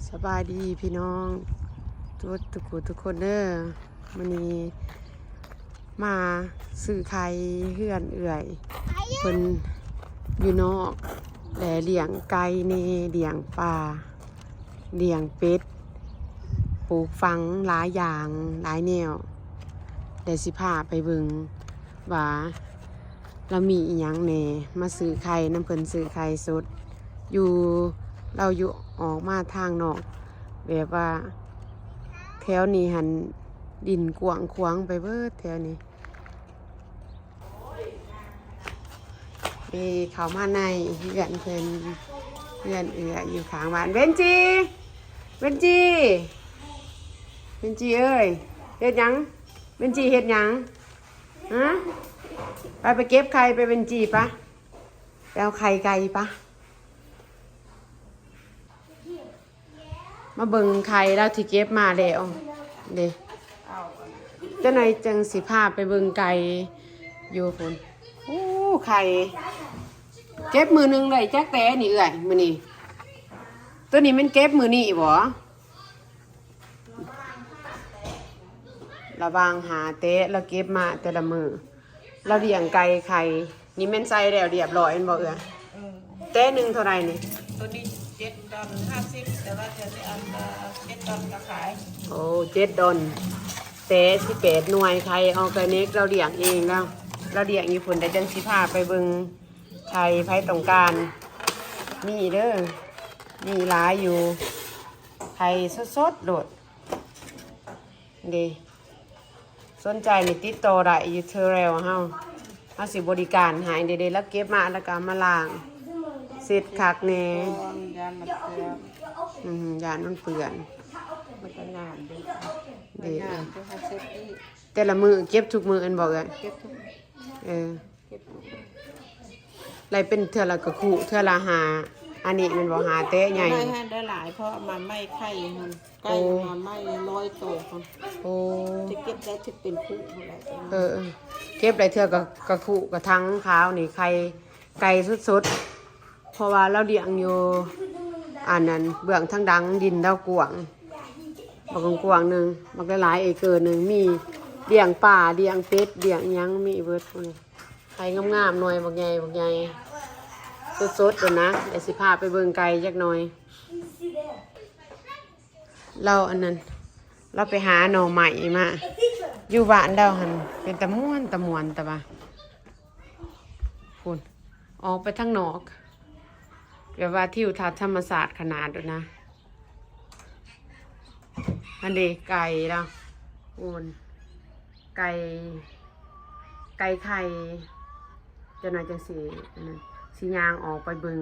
ສະບາຍດີພີ່ນ້ອງທຸກ ທຸກຜູ້ທຸກຄົນເດີ. ມື້ນີ້ມາຊື້ໄຂ່ເຮືອນເອື້ອຍເພິ່ນຢູ່ນອກ ແລະລ້ຽງໄກ່ແດ່ ລ້ຽງປາ ລ້ຽງເປັດ ປູກຝັງຫຼາຍຢ່າງຫຼາຍແນວ. ແລະຊິພາໄປເບິ່ງວ່າລາວມີອີ່ຫຍັງແດ່. ມາຊື້ໄຂ່ນຳເພິ່ນ ຊື້ໄຂ່ສົດ. ຢູ່ ລາວຢູ່ ອອກມາທາງນອກ ແບບວ່າແຖວນີ້ຫັ້ນ ດິນກວ້າງຂວາງໄປເບີດແຖວນີ້. ນີ້ເຂົ້າມາໃນເຮືອນເພິ່ນ ເຮືອນເອື້ອຍຢູ່ຂ້າງບ້ານ. ເວັນຈີ ເວັນຈີ ເວັນຈີເອີຍ ເຮັດຫຍັງ? ເວັນຈີເຮັດຫຍັງ? ຮະ? ໄປ ໄປເກັບໄຂ່ໄປ ເວັນຈີ ປະ ໄປເອົາໄຂ່ໄກ່ປະ. ມາເບິ່ງໄຂ່ລາວທີ່ເກັບມາແລ້ວເດ້. ຈັກໜ່ອຍຈັ່ງຊິພາໄປເບິ່ງໄກ່ຢູ່ພຸ້ນ. ໂອ້ ໄຂ່ ເກັບມື້ໜຶ່ງໄດ້ຈັກແຕ່ນີ້ເອື້ອຍ ມື້ນີ້? ໂຕນີ້ແມ່ນເກັບມື້ນີ້ບໍ? ລະຫວ່າງຫາແຕ່ລະເກັບມາແຕ່ລະມື້. ລາວລ້ຽງໄກ່ໄຂ່ ນີ້ແມ່ນໃສ່ແລ້ວລຽບຮ້ອຍແມ່ນບໍ່ເອື້ອຍ? ເອີ ແຕ່ໜຶ່ງເທົ່າໃດນີ້? ໂຕນີ້ເຈັດດອນຫ້າສິບ ແຕ່ວ່າເທື່ອນີ້ອັນລະເຈັດດອນກໍຂາຍ. ໂອ້ ເຈັດດອນ ແຕ່ສິບແປດໜ່ວຍ ໄຂ່ອໍແກນິກ ລາວລ້ຽງເອງແລ້ວ ລາວລ້ຽງຢູ່ພຸ້ນ. ແຕ່ຈັ່ງຊິພາໄປເບິ່ງໄຂ່ ໃຜຕ້ອງການມີເດີ ມີຫຼາຍຢູ່ ໄຂ່ສົດໆໂລດ. ເດ້ ສົນໃຈນີ້ຕິດຕໍ່ໄດ້ຢູ່ Terrell ເຮົາ ເຮົາຊິບໍລິການໃຫ້ເດ້. ລາວເກັບມາລາວກໍເອົາມາລ້າງ ເຊັດຄັກແນ່ ຢ້ານມັນເປື້ອນ ອືມ ຢ້ານມັນເປື້ອນ. ມັນກໍງາມເດ້ ເດ້ ງາມ ເຮັດໃຫ້ເຊັດອີກ. ແຕ່ລະມື້ເກັບທຸກມື້ແມ່ນບໍ່ເອື້ອຍ? ເກັບທຸກ ເອີ ໄລ່ເປັນເທື່ອລະກະຄຸ ເທື່ອລະຫ້າ ອັນນີ້ແມ່ນບໍ່? ຫ້າແຕ່ໃຫຍ່ ໄດ້ ໄດ້ຫຼາຍ ເພາະມາໃໝ່ໄຂ່ຫັ້ນ ໄກ່ ໂອ້ ມາໃໝ່ຮ້ອຍໂຕພຸ້ນ. ໂອ້ ຈະເກັບໄດ້ ຈະເປັນຄຸພຸ້ນແຫຼະ. ເອີ ເອີ ເກັບໄດ້ເທື່ອກະ ກະຄຸກະຖັງຂາວນີ້ ໄຂ່ໄກ່ສົດໆ ເພາະວ່າລາວລ້ຽງຢູ່ອັນນັ້ນ ເບື້ອງທາງດັງ ດິນລາວກວ້າງ ບັກກວ້າງໜຶ່ງ ບັກຫຼາຍໆເອເກີໜຶ່ງ ມີລ້ຽງປາ ລ້ຽງເປັດ ລ້ຽງອີ່ຫຍັງ ມີເບິດພຸ້ນ. ໄຂ່ງາມໆ ໜ່ວຍບັກໃຫຍ່ ບັກໃຫຍ່ ສົດໆໂລດນະ. ດຽວຊິພາໄປເບິ່ງໄກ່ຈັກໜ່ອຍ. ລາວອັນນັ້ນ ລາວໄປຫາໜໍ່ໄມ້ມາ ຢູ່ບ້ານລາວຫັ້ນ ເປັນຕາມ່ວນ ຕາມ່ວນ ແຕ່ວ່າ ພຸ້ນ ອອກໄປທາງນອກ ແບບວ່າທິວທັດທຳມະຊາດຂະໜາດໂລດນະ. ອັນເດ ໄກ່ລະ ໂອນ ໄກ່ ໄກ່ໄຂ່. ຈັກໜ່ອຍຈັ່ງຊິ ອັນນັ້ນ ຊິຍ່າງອອກໄປເບິ່ງ.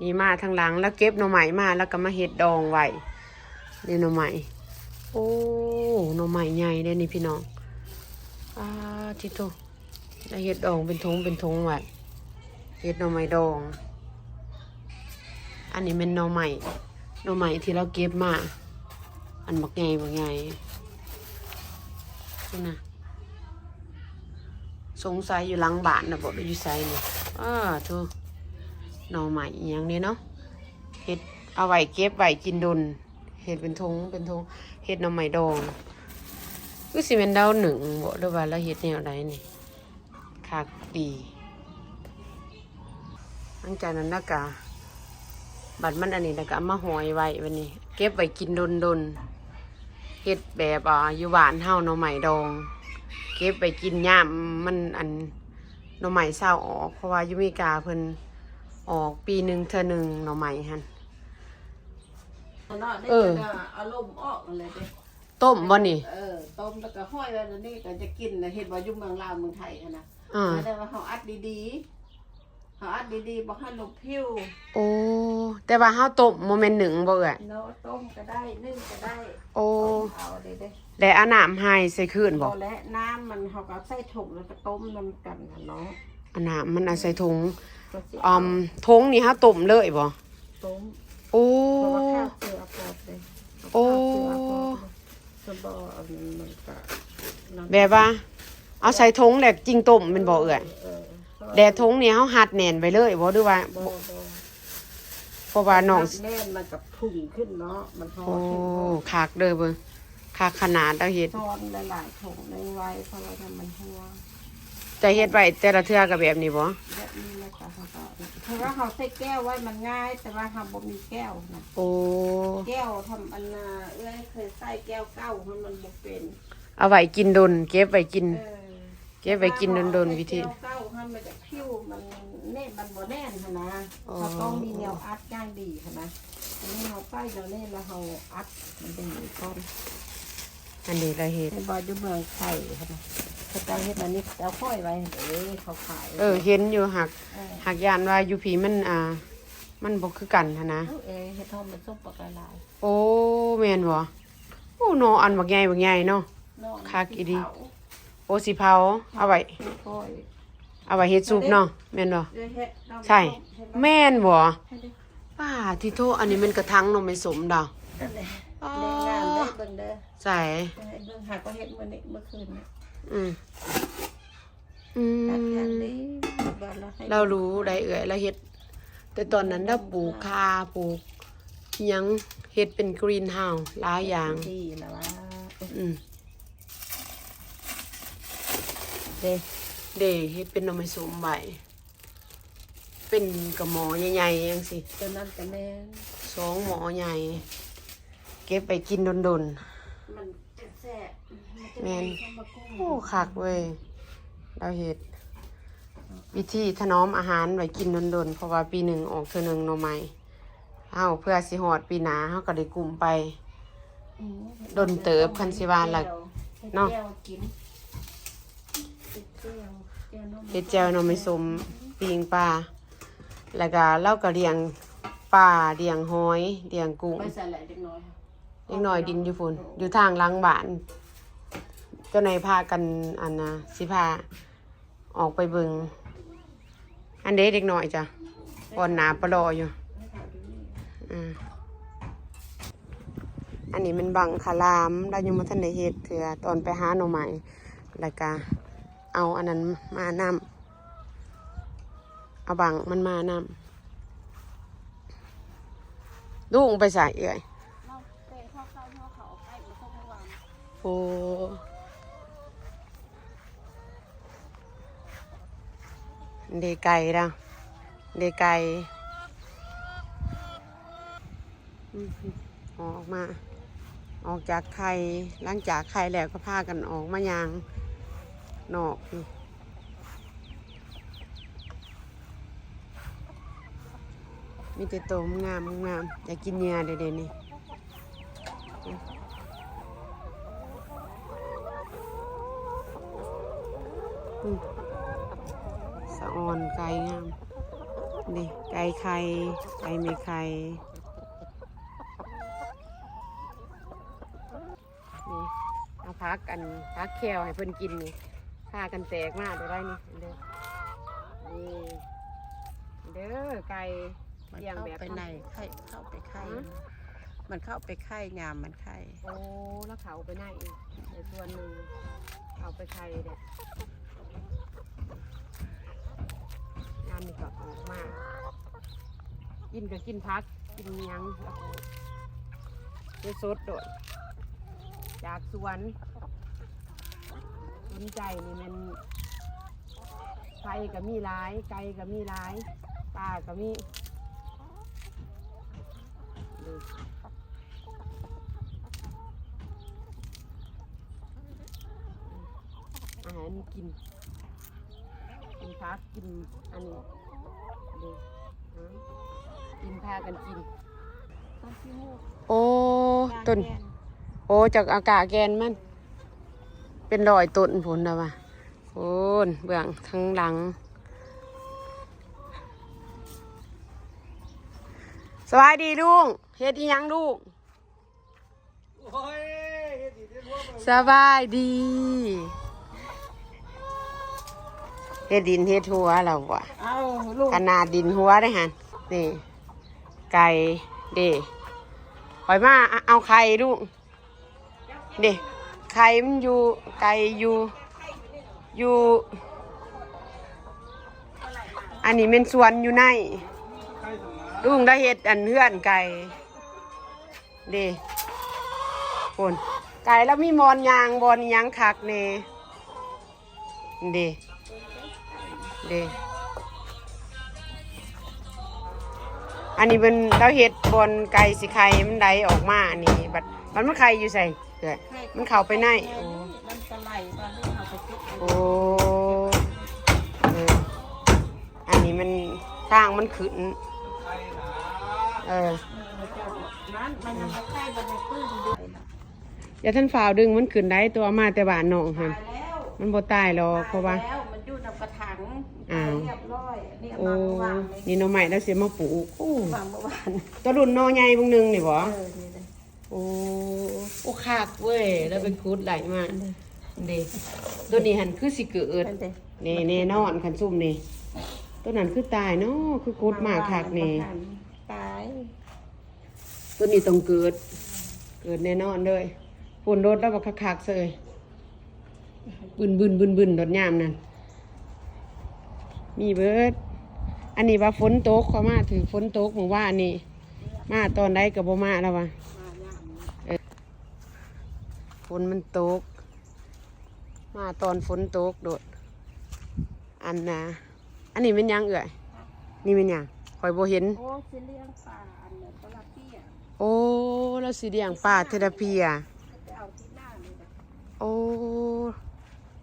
ນີ້ມາທາງຫຼັງ ລາວເກັບໜໍ່ໄມ້ມາ ລາວກໍມາເຮັດດອງໄວ້. ນີ້ໜໍ່ໄມ້ ໂອ້ ໜໍ່ໄມ້ໃຫຍ່ເດ້ນີ້ພີ່ນ້ອງ. ປາດທິໂທ ໄດ້ເຮັດດອງເປັນຖົງເປັນຖົງໄວ້ ເຮັດໜໍ່ໄມ້ດອງ. ອັນນີ້ແມ່ນໜໍ່ໄມ້ ໜໍ່ໄມ້ທີ່ລາວເກັບມາ ອັນບັກໃຫຍ່ ບັກໃຫຍ່ພຸ້ນນະ. ສົງໄສຢູ່ຫຼັງບ້ານນະບໍ ຫຼືຢູ່ໃສນີ້? ອ້າໂທ້ ໜໍ່ໄມ້ອີ່ຫຍັງນີ້ເນາະ ເຮັດເອົາໄວ້ເກັບໄວ້ກິນດົນ. ເຮັດເປັນຖົງເປັນຖົງ ເຮັດໜໍ່ໄມ້ດອງ. ຄືຊິແມ່ນດາວໜຶ່ງບໍ ຫຼືວ່າລາວເຮັດແນວໃດນີ້? ຄັກດີ. ຫຼັງຈາກນັ້ນລະກະ ບັດມັນອັນນີ້ລະກະເອົາມາຫ້ອຍໄວ້ ບັດນີ້ເກັບໄວ້ກິນດົນໆ. ເຮັດແບບ ອ່າ ຢູ່ບ້ານເຮົາໜໍ່ໄມ້ດອງ ເກັບໄວ້ກິນຍາມມັນ ອັນ ໜໍ່ໄມ້ເຊົາອອກ ເພາະວ່າຢູ່ເມກາເພິ່ນອອກປີໜຶ່ງເທື່ອໜຶ່ງ ໜໍ່ໄມ້ຫັ້ນ. ເນາະ ເອີ ເອົາລົມອອກຫັ້ນແຫຼະເດ້. ຕົ້ມບໍ່ນີ້? ເອີ ຕົ້ມແລ້ວກໍຫ້ອຍໄວ້ແນວນີ້ ກໍຈະກິນນະ. ເຫັນບໍ່ ຢູ່ເມືອງລາວເມືອງໄທຫັ້ນນະ ອ່າ ແຕ່ວ່າເຮົາອັດດີໆ ເຮົາອັດດີໆ ບໍ່ໃຫ້ລົມຜິວ. ໂອ້ ແຕ່ວ່າເຮົາຕົ້ມ ບໍ່ແມ່ນໜຶ້ງບໍ່ເອື້ອຍ? ເນາະ ຕົ້ມກໍໄດ້ ໜຶ້ງກໍໄດ້. ໂອ້ ເອົາເດ້ ແລະເອົານ້ຳໃຫ້ໃສ່ຄືນບໍ່? ບໍ່ ແລະນ້ຳມັນ ເຮົາກໍໃສ່ຖົງ ແລ້ວກໍຕົ້ມນຳກັນນະເນາະ. ອັນນ້ຳມັນເອົາໃສ່ຖົງ ກໍຊິ ອືມ ຖົງນີ້ເຮົາຕົ້ມເລີຍບໍ່? ຕົ້ມ. ໂອ້ ເພາະວ່າຂາດເຊື້ອອາກອດເດ້. ໂອ້ ຂາດເຊື້ອອາກອດ ສະບໍ່ອັນນັ້ນມັນກະ ແບບວ່າເອົາໃສ່ຖົງແລ້ວຈຶ່ງຕົ້ມແມ່ນບໍ່ເອື້ອຍ? ເອີ ເອີ ແລ້ວຖົງນີ້ເຮົາຮັດແໜ້ນໄວ້ເລີຍບໍ່ ຫຼືວ່າ? ບໍ່ ບໍ່ ບໍ່. ເພາະວ່ານ້ອງ ແມ່ນ ມັນກໍພຸ່ງຂຶ້ນເນາະ ມັນຮອດ ໂອ້ ຂຶ້ນເນາະ ຄັກເດີເບິ່ງ ຄັກຂະໜາດ ລາວເຮັດ ຊ້ອນຫຼາຍໆຖົງໜຶ່ງໄວ້ ເພາະວ່າມັນຮົ່ວ. ເຈົ້າເຮັດໄວ້ແຕ່ລະເທື່ອກໍແບບນີ້ບໍ່? ແບບນີ້ແຫຼະ ເຮົາກໍ ເພາະວ່າເຮົາໃສ່ແກ້ວໄວ້ມັນງ່າຍ ແຕ່ວ່າເຮົາບໍ່ມີແກ້ວນະ. ໂອ້ ແກ້ວທຳ ອັນນ່າ ເອື້ອຍເຄີຍໃສ່ແກ້ວເກົ່າ ມັນບໍ່ເປັນ ເອົາໄວ້ກິນດົນ ເກັບໄວ້ກິນ ເອີ ເກັບໄວ້ກິນດົນໆ ວິທີ ແກ້ວເກົ່າຫັ້ນມັນຈະຜິວ ມັນແໜ້ນ ມັນບໍ່ແໜ້ນຫັ້ນນະ. ອໍ ເຮົາຕ້ອງມີແນວອັດຢ່າງດີຫັ້ນນະ. ອັນນີ້ເຮົາໃສ່ແນວນີ້ແລ້ວເຮົາອັດມັນໄປຢູ່ກ່ອນ. ອັນນີ້ລະເຮັດ ເຫັນບໍ່ ຢູ່ເມືອງໄທຫັ້ນນະ ເຂົາເຈົ້າເຮັດອັນນີ້ ເຂົາເຈົ້າຫ້ອຍໄວ້ເດ້ ເຂົາຂາຍ. ເອີ ເຫັນຢູ່ ຫາກ ເອີ ຫາກຢ້ານວ່າຢູ່ພີ້ມັນ ອ່າ ມັນບໍ່ຄືກັນຫັ້ນນະ. ເອີ ເຮັດຫອມມັນສົມປະການຫຼາຍ. ໂອ້ ແມ່ນບໍ່? ໂອ້ ໜໍ່ອັນບັກໃຫຍ່ ບັກໃຫຍ່ເນາະ ຄັກອີ່ຫຼີ. ໂອ້ ຊິເຜົາ ເອົາໄວ້ ເອົາໄວ້ເຮັດຊຸບເນາະ ແມ່ນບໍ່? ໃຊ່ ແມ່ນບໍ່? ປ້າທິໂທ ອັນນີ້ແມ່ນກະຖາງໜໍ່ໄມ້ສົ້ມດາວ. ອໍ ໃສ່ ເບິ່ງ ຫາກໍເຮັດມື້ນີ້ ມື້ຄືນນີ້. ອືມ ອືມ ລາວຮູ້ໄດ້ເອື້ອຍ ລາວເຮັດ ແຕ່ຕອນນັ້ນລາວປູກຂ່າ ປູກຫຍັງ ເຮັດເປັນ greenhouse ຫຼາຍຢ່າງ. ອືມ ເດ້ ເດ້ ເຮັດເປັນໜໍ່ໄມ້ສົ້ມໄວ້ ເປັນກະໝໍ້ໃຫຍ່ໆຈັ່ງຊີ້. ຕົວນັ້ນກະແມ່ນ ສອງໝໍ້ໃຫຍ່ ເກັບໄວ້ກິນດົນໆ ມັນຈະແຊບ. ແມ່ນ ໂອ້ ຄັກເວີຍ ລາວເຮັດວິທີຖະໜອມອາຫານໄວ້ກິນດົນໆ ເພາະວ່າປີໜຶ່ງອອກເທື່ອໜຶ່ງໜໍ່ໄມ້. ເຮົາເພື່ອຊິຮອດປີໜ້າ ເຮົາກໍໄດ້ກຸ້ມໄປ ອືມ ດົນເຕີບ ຄັນຊິວ່າລະເນາະ. ເຮັດແຈ່ວ ເຮັດແຈ່ວໜໍ່ໄມ້ສົ້ມ ປີ້ງປາ ແລ້ວກໍລາວກໍລ້ຽງປາ ລ້ຽງຫອຍ ລ້ຽງກຸ້ງ. ໄປໃສລະເດັກນ້ອຍ? ເດັກນ້ອຍຫຼິ້ນຢູ່ພຸ້ນ ຢູ່ທາງຫຼັງບ້ານ. ເຈົ້ານາຍພາກັນ ອັນນ່າ ຊິພາ ອອກໄປເບິ່ງ. ອັນເດ້ເດັກນ້ອຍຈ້ະ ກ່ອນໜ້າປະລໍຢູ່. ອາ ອັນນີ້ແມ່ນບັງຄະລາມ ລາວຍັງບໍ່ທັນໄດ້ເຮັດເທື່ອ. ຕອນໄປຫາໜໍ່ໄມ້ ແລ້ວກະເອົາອັນນັ້ນມານຳ ເອົາບັງມັນມານຳ. ລຸງໄປໃສເອື້ອຍ? ໂອ້ ເດໄກ່ລະ ເດໄກ່ ອອກມາ ອອກຈາກໄຂ່ ຫຼັງຈາກໄຂ່ແລ້ວກໍພາກັນອອກມາຍ່າງນອກ. ມີແຕ່ໂຕງາມໆ ຢາກກິນເຫຍື່ອເດ້ ເດ້ນີ້. ອືມ ສະອອນໄກ່ງາມ ນີ້ ໄກ່ໄຂ່ ໄກ່ແມ່ໄຂ່. ນີ້ ເອົາຜັກ ອັນ ຜັກແຄວໃຫ້ເພິ່ນກິນນີ້ ພາກັນແຕກມາໄດ້ ນີ້ເດີ ນີ້ເດີ ໄກ່ ມັນເຂົ້າໄປໃນໄຂ່ ເຂົ້າໄປໄຂ່ ມັນເຂົ້າໄປໄຂ່ ຍາມມັນໄຂ່. ໂອ້ ລະເຂົ້າໄປໃນອີກ ໃນສ່ວນໜຶ່ງ ເຂົ້າໄປໄຂ່ເດ້. ຍາມນີ້ກໍອອກມາ ກິນກໍກິນຜັກ ກິນຫຍັງ ແລ້ວກໍສົດໆໂດດ ຈາກສວນ. ສົນໃຈນີ້ແມ່ນ ໄຂ່ກໍມີຫຼາຍ ໄກ່ກໍມີຫຼາຍ ປາກໍມີ. ອາຫານກິນ ກິນຜັກ ກິນອັນນີ້ເດ້ ກິນ ພາກັນກິນ. ໂອ້ ຕົ້ນ ໂອ້ ເຈົ້າເອົາກ້າແກ່ນມັນ ເປັນຮ້ອຍຕົ້ນພຸ້ນລະວ່າ. ໂອ້ ເບື້ອງທາງຫຼັງ. ສະບາຍດີລຸງ ເຮັດອີ່ຫຍັງລຸງ? ໂອ້ຍ ເຮັດດີເຮັດຫົວ ສະບາຍດີ ເຮັດດິນເຮັດຫົວລະວ່າ. ເອົາລູກ ຂະໜາດດິນຫົວເດ້ຫັ້ນ ນີ້ ໄກ່ເດ້ ຂ້ອຍມາເອົາໄຂ່ລູກ. ເດ້ ໄຂ່ມັນຢູ່ ໄກ່ຢູ່ ຢູ່ ອັນນີ້ແມ່ນສວນຢູ່ໃນ ລຸງລະເຮັດອັນເຮືອນໄກ່ເດ້ ພຸ້ນ ໄກ່ລະມີບ່ອນຍ່າງ ບ່ອນອີ່ຫຍັງຄັກແນ່. ເດ້ ເດ້ ອັນນີ້ເພິ່ນ ລາວເຮັດບ່ອນໄກ່ຊິໄຂ່ ມັນໄຫຼອອກມາ ອັນນີ້ ບັດ ບັດມັນໄຂ່ຢູ່ໃສເອື້ອຍ? ມັນເຂົ້າໄປໃນ ໂອ້ ມັນກະໄຫຼ ບາດນີ້ເຮົາໄປເກັບ ໂອ້ ເອີ ອັນນີ້ມັນ ທາງມັນຂຶ້ນ ເອີ ນັ້ນ ມັນຍັງບໍ່ໄຂ່ ບໍ່ໄດ້ຕື່ນ ຢ່າທັນຟ້າວດຶງມັນຂຶ້ນໄດ໋ ຕົວເອົາມາແຕ່ບ້ານນ້ອງຫັ້ນ ມັນບໍ່ຕາຍດອກ ເພາະວ່າ ມັນຢູ່ນຳກະຖາງ ອ້າວ ຕາຍຮຽບຮ້ອຍ ອັນນີ້ເອົາມາເມື່ອວານນີ້ ໂອ້ ນີ້ໜໍ່ໄມ້ລາວຊິມາປູກ ໂອ້ ວາງເມື່ອວານ ຕະລຸ້ນໜໍ່ໃຫຍ່ບາງໜຶ່ງນີ້ບໍ? ເອີ ນີ້ແຫຼະ ໂອ້ ໂອ້ ຄັກເວີຍ ລາວໄປຂຸດໄດ້ມາ ເດ້ ໂຕນີ້ຫັ້ນຄືຊິເກີດ ແນ່ ແນ່ນອນ ຄັນຊຸມນີ້ ໂຕນັ້ນຄືຕາຍເນາະ ຄືຂຸດມາຄັກແນ່ ຕາຍ. ໂຕນີ້ຕ້ອງເກີດ ເກີດແນ່ນອນເລີຍ ຝົນໂດດແລ້ວບັກຄັກໆເຊີຍ ບຶນໆໆໆ ໂດດຍາມນັ້ນ ມີເບີດ ອັນນີ້ວ່າຝົນຕົກ ຂ້ອຍມາຖືກຝົນຕົກມື້ວານນີ້ ມາຕອນໃດກໍບໍ່ມາແລ້ວວ່າ ເອີ ຝົນມັນຕົກ ມາຕອນຝົນຕົກໂດດ ອັນນ່າ ອັນນີ້ແມ່ນຫຍັງເອື້ອຍ? ນີ້ແມ່ນຫຍັງ? ຂ້ອຍບໍ່ເຫັນ. ໂອ້ ຊິລ້ຽງປາ ອັນນັ້ນ ຕະລາເປຍ. ໂອ້ ລາວຊິລ້ຽງປາເທລາເປຍ. ໄປເອົາທີ່ໜ້ານີ້ແຫຼະ. ໂອ້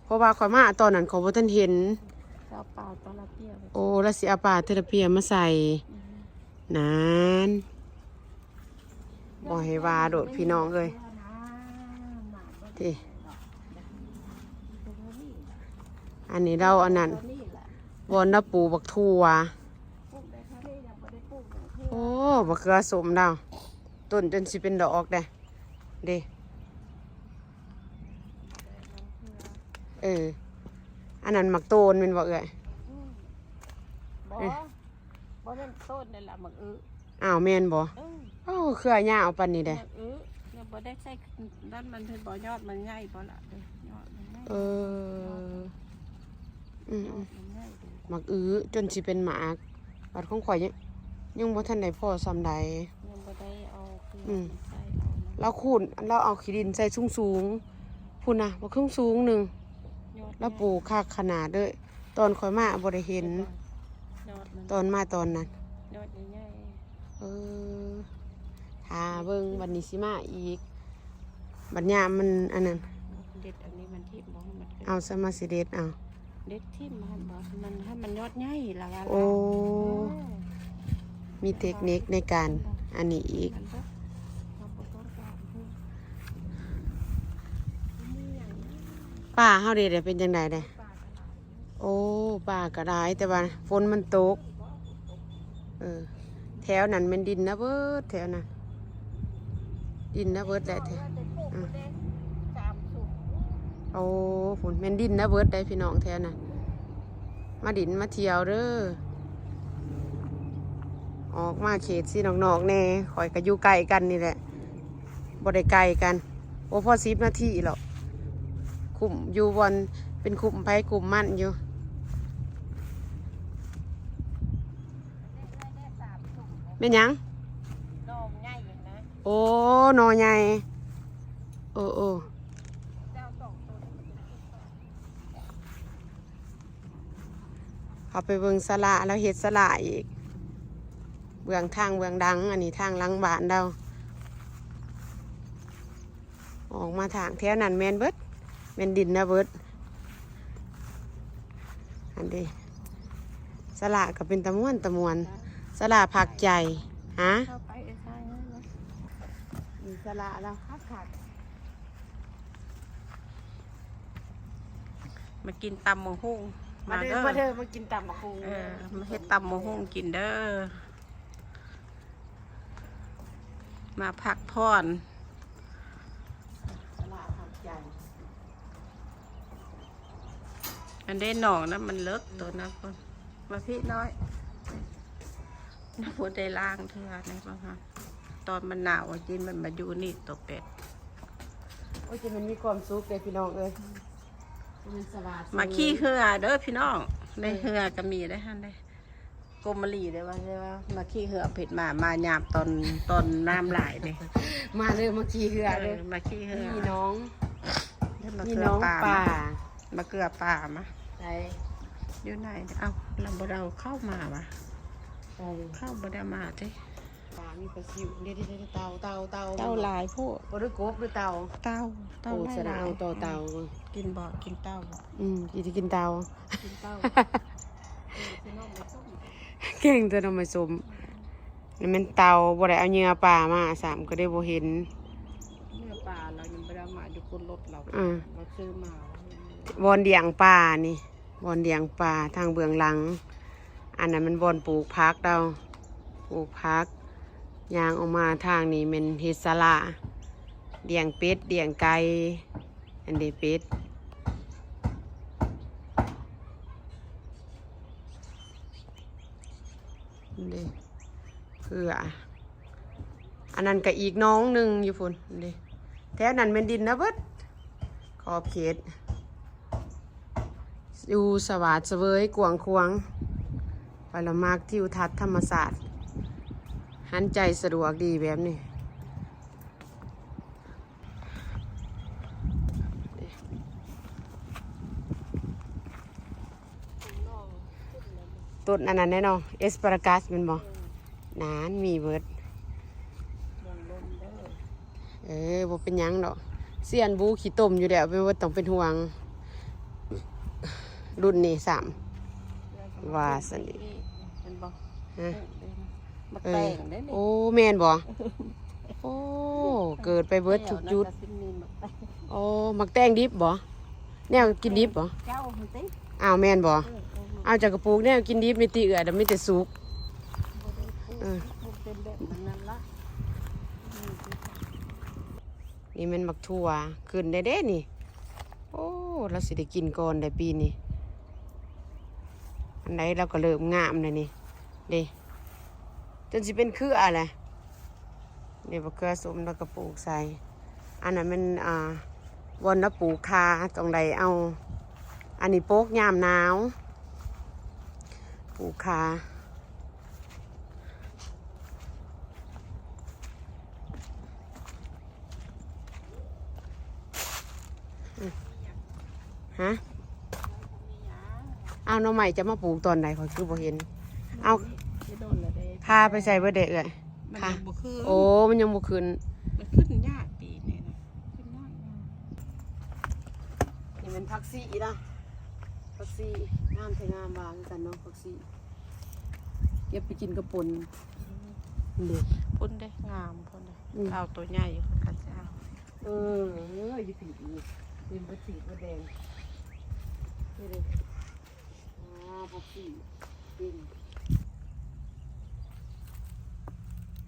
ເພາະວ່າຂ້ອຍມາຕອນນັ້ນຂ້ອຍບໍ່ທັນເຫັນ. ເອົາປາຕະລາເປຍ. ໂອ້ ລາວຊິເອົາປາເທລາເປຍມາໃສ່. ອືມ ນັ້ນ ບໍ່ໃຫ້ວ່າໂລດພີ່ນ້ອງເອີຍ ເດ້ ອັນນີ້ລາວອັນນັ້ນ ບ່ອນລາວປູກບັກຖົ່ວ ໂອ້ ບັກເຂືອສົ້ມລາວ ຕົ້ນຈົນຊິເປັນດອກແດ່ ເດ້ ເອີ ອັນນັ້ນໝາກໂຕນແມ່ນບໍ່ເອື້ອຍ? ອືມ ບໍ່ ເອີ ບໍ່ແມ່ນຕົ້ນນັ້ນລະ ໝາກອຶ. ອ້າວ ແມ່ນບໍ່? ເອີ ເອົ້າ ເຄືອຍາວປານນີ້ເດ້ ໝາກອຶ ຍັງບໍ່ໄດ້ໃສ່ ນັ້ນມັນເພິ່ນບໍ່ ຍອດມັນໃຫຍ່ບໍ່ລະ ເອີ ຍອດມັນໃຫຍ່ ເອີ ຍອດ ອືມ ຍອດມັນໃຫຍ່ເດ້ ໝາກອຶຈົນຊິເປັນໝາກ ບັດຂອງຂ້ອຍຍັງ ຍັງບໍ່ທັນໄດ້ພໍສ່ຳໃດ ຍັງບໍ່ໄດ້ເອົາເຄືອ ອືມ ໃສ່ເອົານະ ລາວຄູນ ລາວເອົາຂີ້ດິນໃສ່ສູງໆ ພຸ້ນນະ ບັກສູງໆໜຶ່ງ ຍອດ ລາວປູກຄັກຂະໜາດເລີຍ. ຕອນຂ້ອຍມາບໍ່ໄດ້ເຫັນ ຍອດມັນ ຕອນມາຕອນນັ້ນ ຍອດໃຫຍ່ໆ ເອີ ຖ້າເບິ່ງ ບັດນີ້ຊິມາອີກ ບັດຍາມມັນອັນນັ້ນ ເດັດອັນນີ້ມັນຖິ້ມບໍ່ ໃຫ້ມັນຂຶ້ນ ເອົາຊະ ມາຊິເດັດເອົາ ເດັດຖິ້ມ ໃຫ້ມັນ ໃຫ້ມັນຍອດໃຫຍ່ລະວ່າ ໂອ້ ເອີ ມີເຕັກນິກໃນການອັນນີ້ອີກ ມັນບໍ່ ເຮົາບໍ່ຕ້ອງການ ປາເຮົາເດ ເປັນຈັ່ງໃດເດ? ໂອ້ ປາກໍຫຼາຍ ແຕ່ວ່າຝົນມັນຕົກ ເອີ ແຖວນັ້ນແມ່ນດິນນະເບີດ ແຖວນັ້ນ ດິນນະເບີດແຫຼະ ແຖວ ອືມ ໂອ້ ພຸ້ນແມ່ນດິນນະເບີດໄດ໋ພີ່ນ້ອງ ແຖວນັ້ນ ມາດິນມາທ່ຽວເດີ ອອກມາເຂດຊີນອກໆແດ່ ຂ້ອຍກໍຢູ່ໃກ້ກັນນີ້ແຫຼະ ບໍ່ໄດ້ໄກກັນ ບໍ່ພໍສິບນາທີດອກ ຄຸ້ມຢູ່ ບ່ອນເປັນຄຸ້ມໃຜຄຸ້ມມັນຢູ່. ແມ່ນຫຍັງ? ໜໍ່ໃຫຍ່ນະ ໂອ້ ໜໍ່ໃຫຍ່ ໂອ້ ໂອ້ ເຈົ້າສອງຕົວນີ້ມັນເປັນ ເຮົາໄປເບິ່ງສາລາ ລາວເຮັດສາລາອີກ ເບື້ອງທາງເບື້ອງຫຼັງ ອັນນີ້ທາງຫຼັງບ້ານລາວ ອອກມາທາງແຖວນັ້ນແມ່ນເບິດ ແມ່ນດິນນະເບິດ ອັນເດ ສາລາກໍເປັນຕາມ່ວນຕາມ່ວນ ສາລາພັກໃຈ ຮະ ເຂົ້າໄປເອີ ໃຊ່ ນີ້ສາລາລາວຄັກໆ. ມາກິນຕຳບັກຫຸ່ງ ມາເດີ ມາເດີ ມາເດີ ມາກິນຕຳບັກຫຸ່ງ ເອີ ມາເຮັດຕຳບັກຫຸ່ງກິນເດີ ມາພັກຜ່ອນ ອັນເດ້ໜອງນະ ມັນເລິກໂຕນະ ມາພີ້ນ້ອຍ ບໍ່ໄດ້ລ້າງເທື່ອໃນບາງຫາ ຕອນມັນໜາວຈິນມັນມາຢູ່ນີ້ຕົວແປດ ໂອ້ຍ ຈິນມັນມີຄວາມສຸກເດ້ພີ່ນ້ອງເອີຍ ມາຂີ່ເຮືອເດີພີ່ນ້ອງ ໃນເຮືອກໍມີໄດ້ຫັ້ນເດ້ ໂອມະລີເດ້ວ່າ ແຕ່ວ່າມາຂີ່ເຮືອເພັດມາ ມາຍາມຕອນ ຕອນນ້ຳຫຼາຍເດ້ ມາເດີ ມາຂີ່ເຮືອເດີ ເອີ ມາຂີ່ເຮືອ ມີໜອງ ເດີ ມາ ມີ ເກືອ ໜອງ ປາ ປາ ມາ ມາເກືອປາມາ ໃສ ຢູ່ໃນ ເອົ້າ ລາວບໍ່ໄດ້ເອົາເຂົ້າມາຫວາ ໃສ ເຂົ້າບໍ່ໄດ້ເອົາມາຕິ ປາ ມີປາຊິວ ເດ ເດ ເດ ເຕົາ ເຕົາ ເຕົາ ເຕົາຫຼາຍໂພດ ບໍ່ໄດ້ກົບ ຫຼື ເຕົາ ເຕົາ ເຕົາ ໂອ້ ຫຼາຍ ສະນະ ເອົາຕໍ່ເຕົາ ກິນບໍ່ ກິນເຕົາ ອືມ ກິນ ກິນເຕົາ ກິນເຕົາ ແກງແຕ່ໜໍ່ໄມ້ສົ້ມ ນີ້ແມ່ນເຕົາ ບໍ່ໄດ້ເອົາເຫຍື່ອປາມາຊ້ຳ ກໍເລີຍບໍ່ເຫັນ ເຫຍື່ອປາລາວຍັງບໍ່ໄດ້ເອົາມາ ຢູ່ກົ້ນລົດລາວ ອ່າ ລາວຊື້ມາ ບ່ອນລ້ຽງປານີ້ ບ່ອນລ້ຽງປາທາງເບື້ອງຫຼັງ ອັນນັ້ນແມ່ນບ່ອນປູກຜັກເຮົາ ປູກຜັກ ຍ່າງອອກມາທາງນີ້ແມ່ນເຮັດສາລາ ລ້ຽງເປັດ ລ້ຽງໄກ່ ອັນເດເປັດ ເດ ເພື່ອ ອັນນັ້ນກໍອີກໜອງໜຶ່ງຢູ່ພຸ້ນເດ ແຖວນັ້ນແມ່ນດິນນາເບິດ ຂອບເຂດ ຢູ່ສະຫວາດສະເຫວີຍກວ້າງຂວາງ ຂ້ອຍລະມັກທິວທັດທຳມະຊາດ ຫັນໃຈສະດວກດີແບບນີ້. ຕົ້ນອັນນັ້ນແນ່ເນາະ ແອັສປາຣາກັສແມ່ນບໍ່? ເອີ ນັ້ນມີເບິດ ເອີ ບໍ່ເປັນຫຍັງດອກ ຊຽນບູຂີ້ຕົມຢູ່ແລ້ວ ບໍ່ຕ້ອງເປັນຫ່ວງ ລຸ້ນນີ້ຊ້ຳ ວ່າຊັ້ນເດ ເຫັນບໍ່? ຮະ? ໝາກແຕງເດ້ນີ້ ໂອ້ ແມ່ນບໍ່? ໂອ້ ເກີດໄປເບິດທຸກຈຸດ ໂອ້ ໝາກແຕງດິບບໍ່? ແນວກິນດິບບໍ່? ເຈົ້າຫັ້ນຕິ ອ້າວ ແມ່ນບໍ່? ເອີ ເອົາ ເຈົ້າກໍປູກແນວກິນດິບນີ້ຕິເອື້ອຍ ແລ້ວມີແຕ່ສຸກ ບໍ່ໄດ້ປູກ ເອີ ມັນເປັນແບບນັ້ນລະ ນີ້ແມ່ນໝາກຖົ່ວ ຂຶ້ນໄດ້ເດ້ນີ້ ໂອ້ ລາວຊິໄດ້ກິນກ່ອນໄດ໋ປີນີ້ ອັນໃດລາວກໍເລີ່ມງາມແລ້ວນີ້ ເດ້ ຈົນຊິເປັນເຄືອແຫຼະ ນີ້ບັກເຄືອສົ້ມ ແລ້ວກໍປູກໃສ່ ອັນນັ້ນແມ່ນ ອ່າ ບ່ອນລະປູກຂ່າ ຕ້ອງໄດ້ເອົາ ອັນນີ້ປົກຍາມໜາວ ປູກຂ່າ ຮະ? ເອົາໜໍ່ໄມ້ຈະມາປູກຕອນໃດ ຂ້ອຍຄືບໍ່ເຫັນ ເອົາ ພາໄປໃສເບິດເດເອື້ອຍ? ມັນຍັງບໍ່ຂຶ້ນ ໂອ້ ມັນຍັງບໍ່ຂຶ້ນ ມັນຂຶ້ນຍາກປີນີ້ນະ ຂຶ້ນຍາກ ນີ້ແມ່ນຜັກຊີນະ ຜັກຊີ ງາມແທ້ງາມວ່າຄືກັນເນາະ ຜັກຊີ ເກັບໄປກິນກັບປົ່ນ ນີ້ ພຸ້ນເດ້ ງາມພຸ້ນເດ້ ອືມ ເອົາໂຕໃຫຍ່ຢູ່ ເຂົາຈະເອົາ ເອີ ຢູ່ປີກນີ້ ເປັນບໍ່ສີດບໍ່ແດງ ນີ້ເດ້ ອ່າ ຜັກຊີ ເປັນ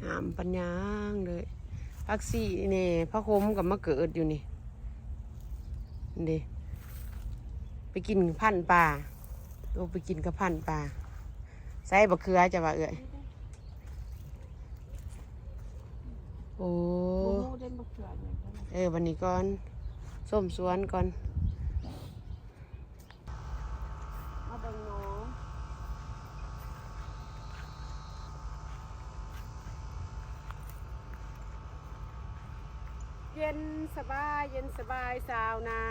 ງາມປານຫຍັງເລີຍ ຜັກຊີແດ່ ຜັກໂຂມກໍມາເກີດຢູ່ນີ້ ນີ້ເດ້ ໄປກິນພັນປາ ໂອ ໄປກິນກັບພັນປາ ໃສ່ບັກເຂືອ ເຈົ້າວ່າເອື້ອຍ? ໂອ້ ບໍ່ຮູ້ເດ້ ບັກເຂືອຫຍັງ ເອີ ບັດນີ້ກ່ອນ ຊົມສວນກ່ອນ ມາເບິ່ງໜໍ່ ເຢັນສະບາຍ ເຢັນສະບາຍຊາວນາ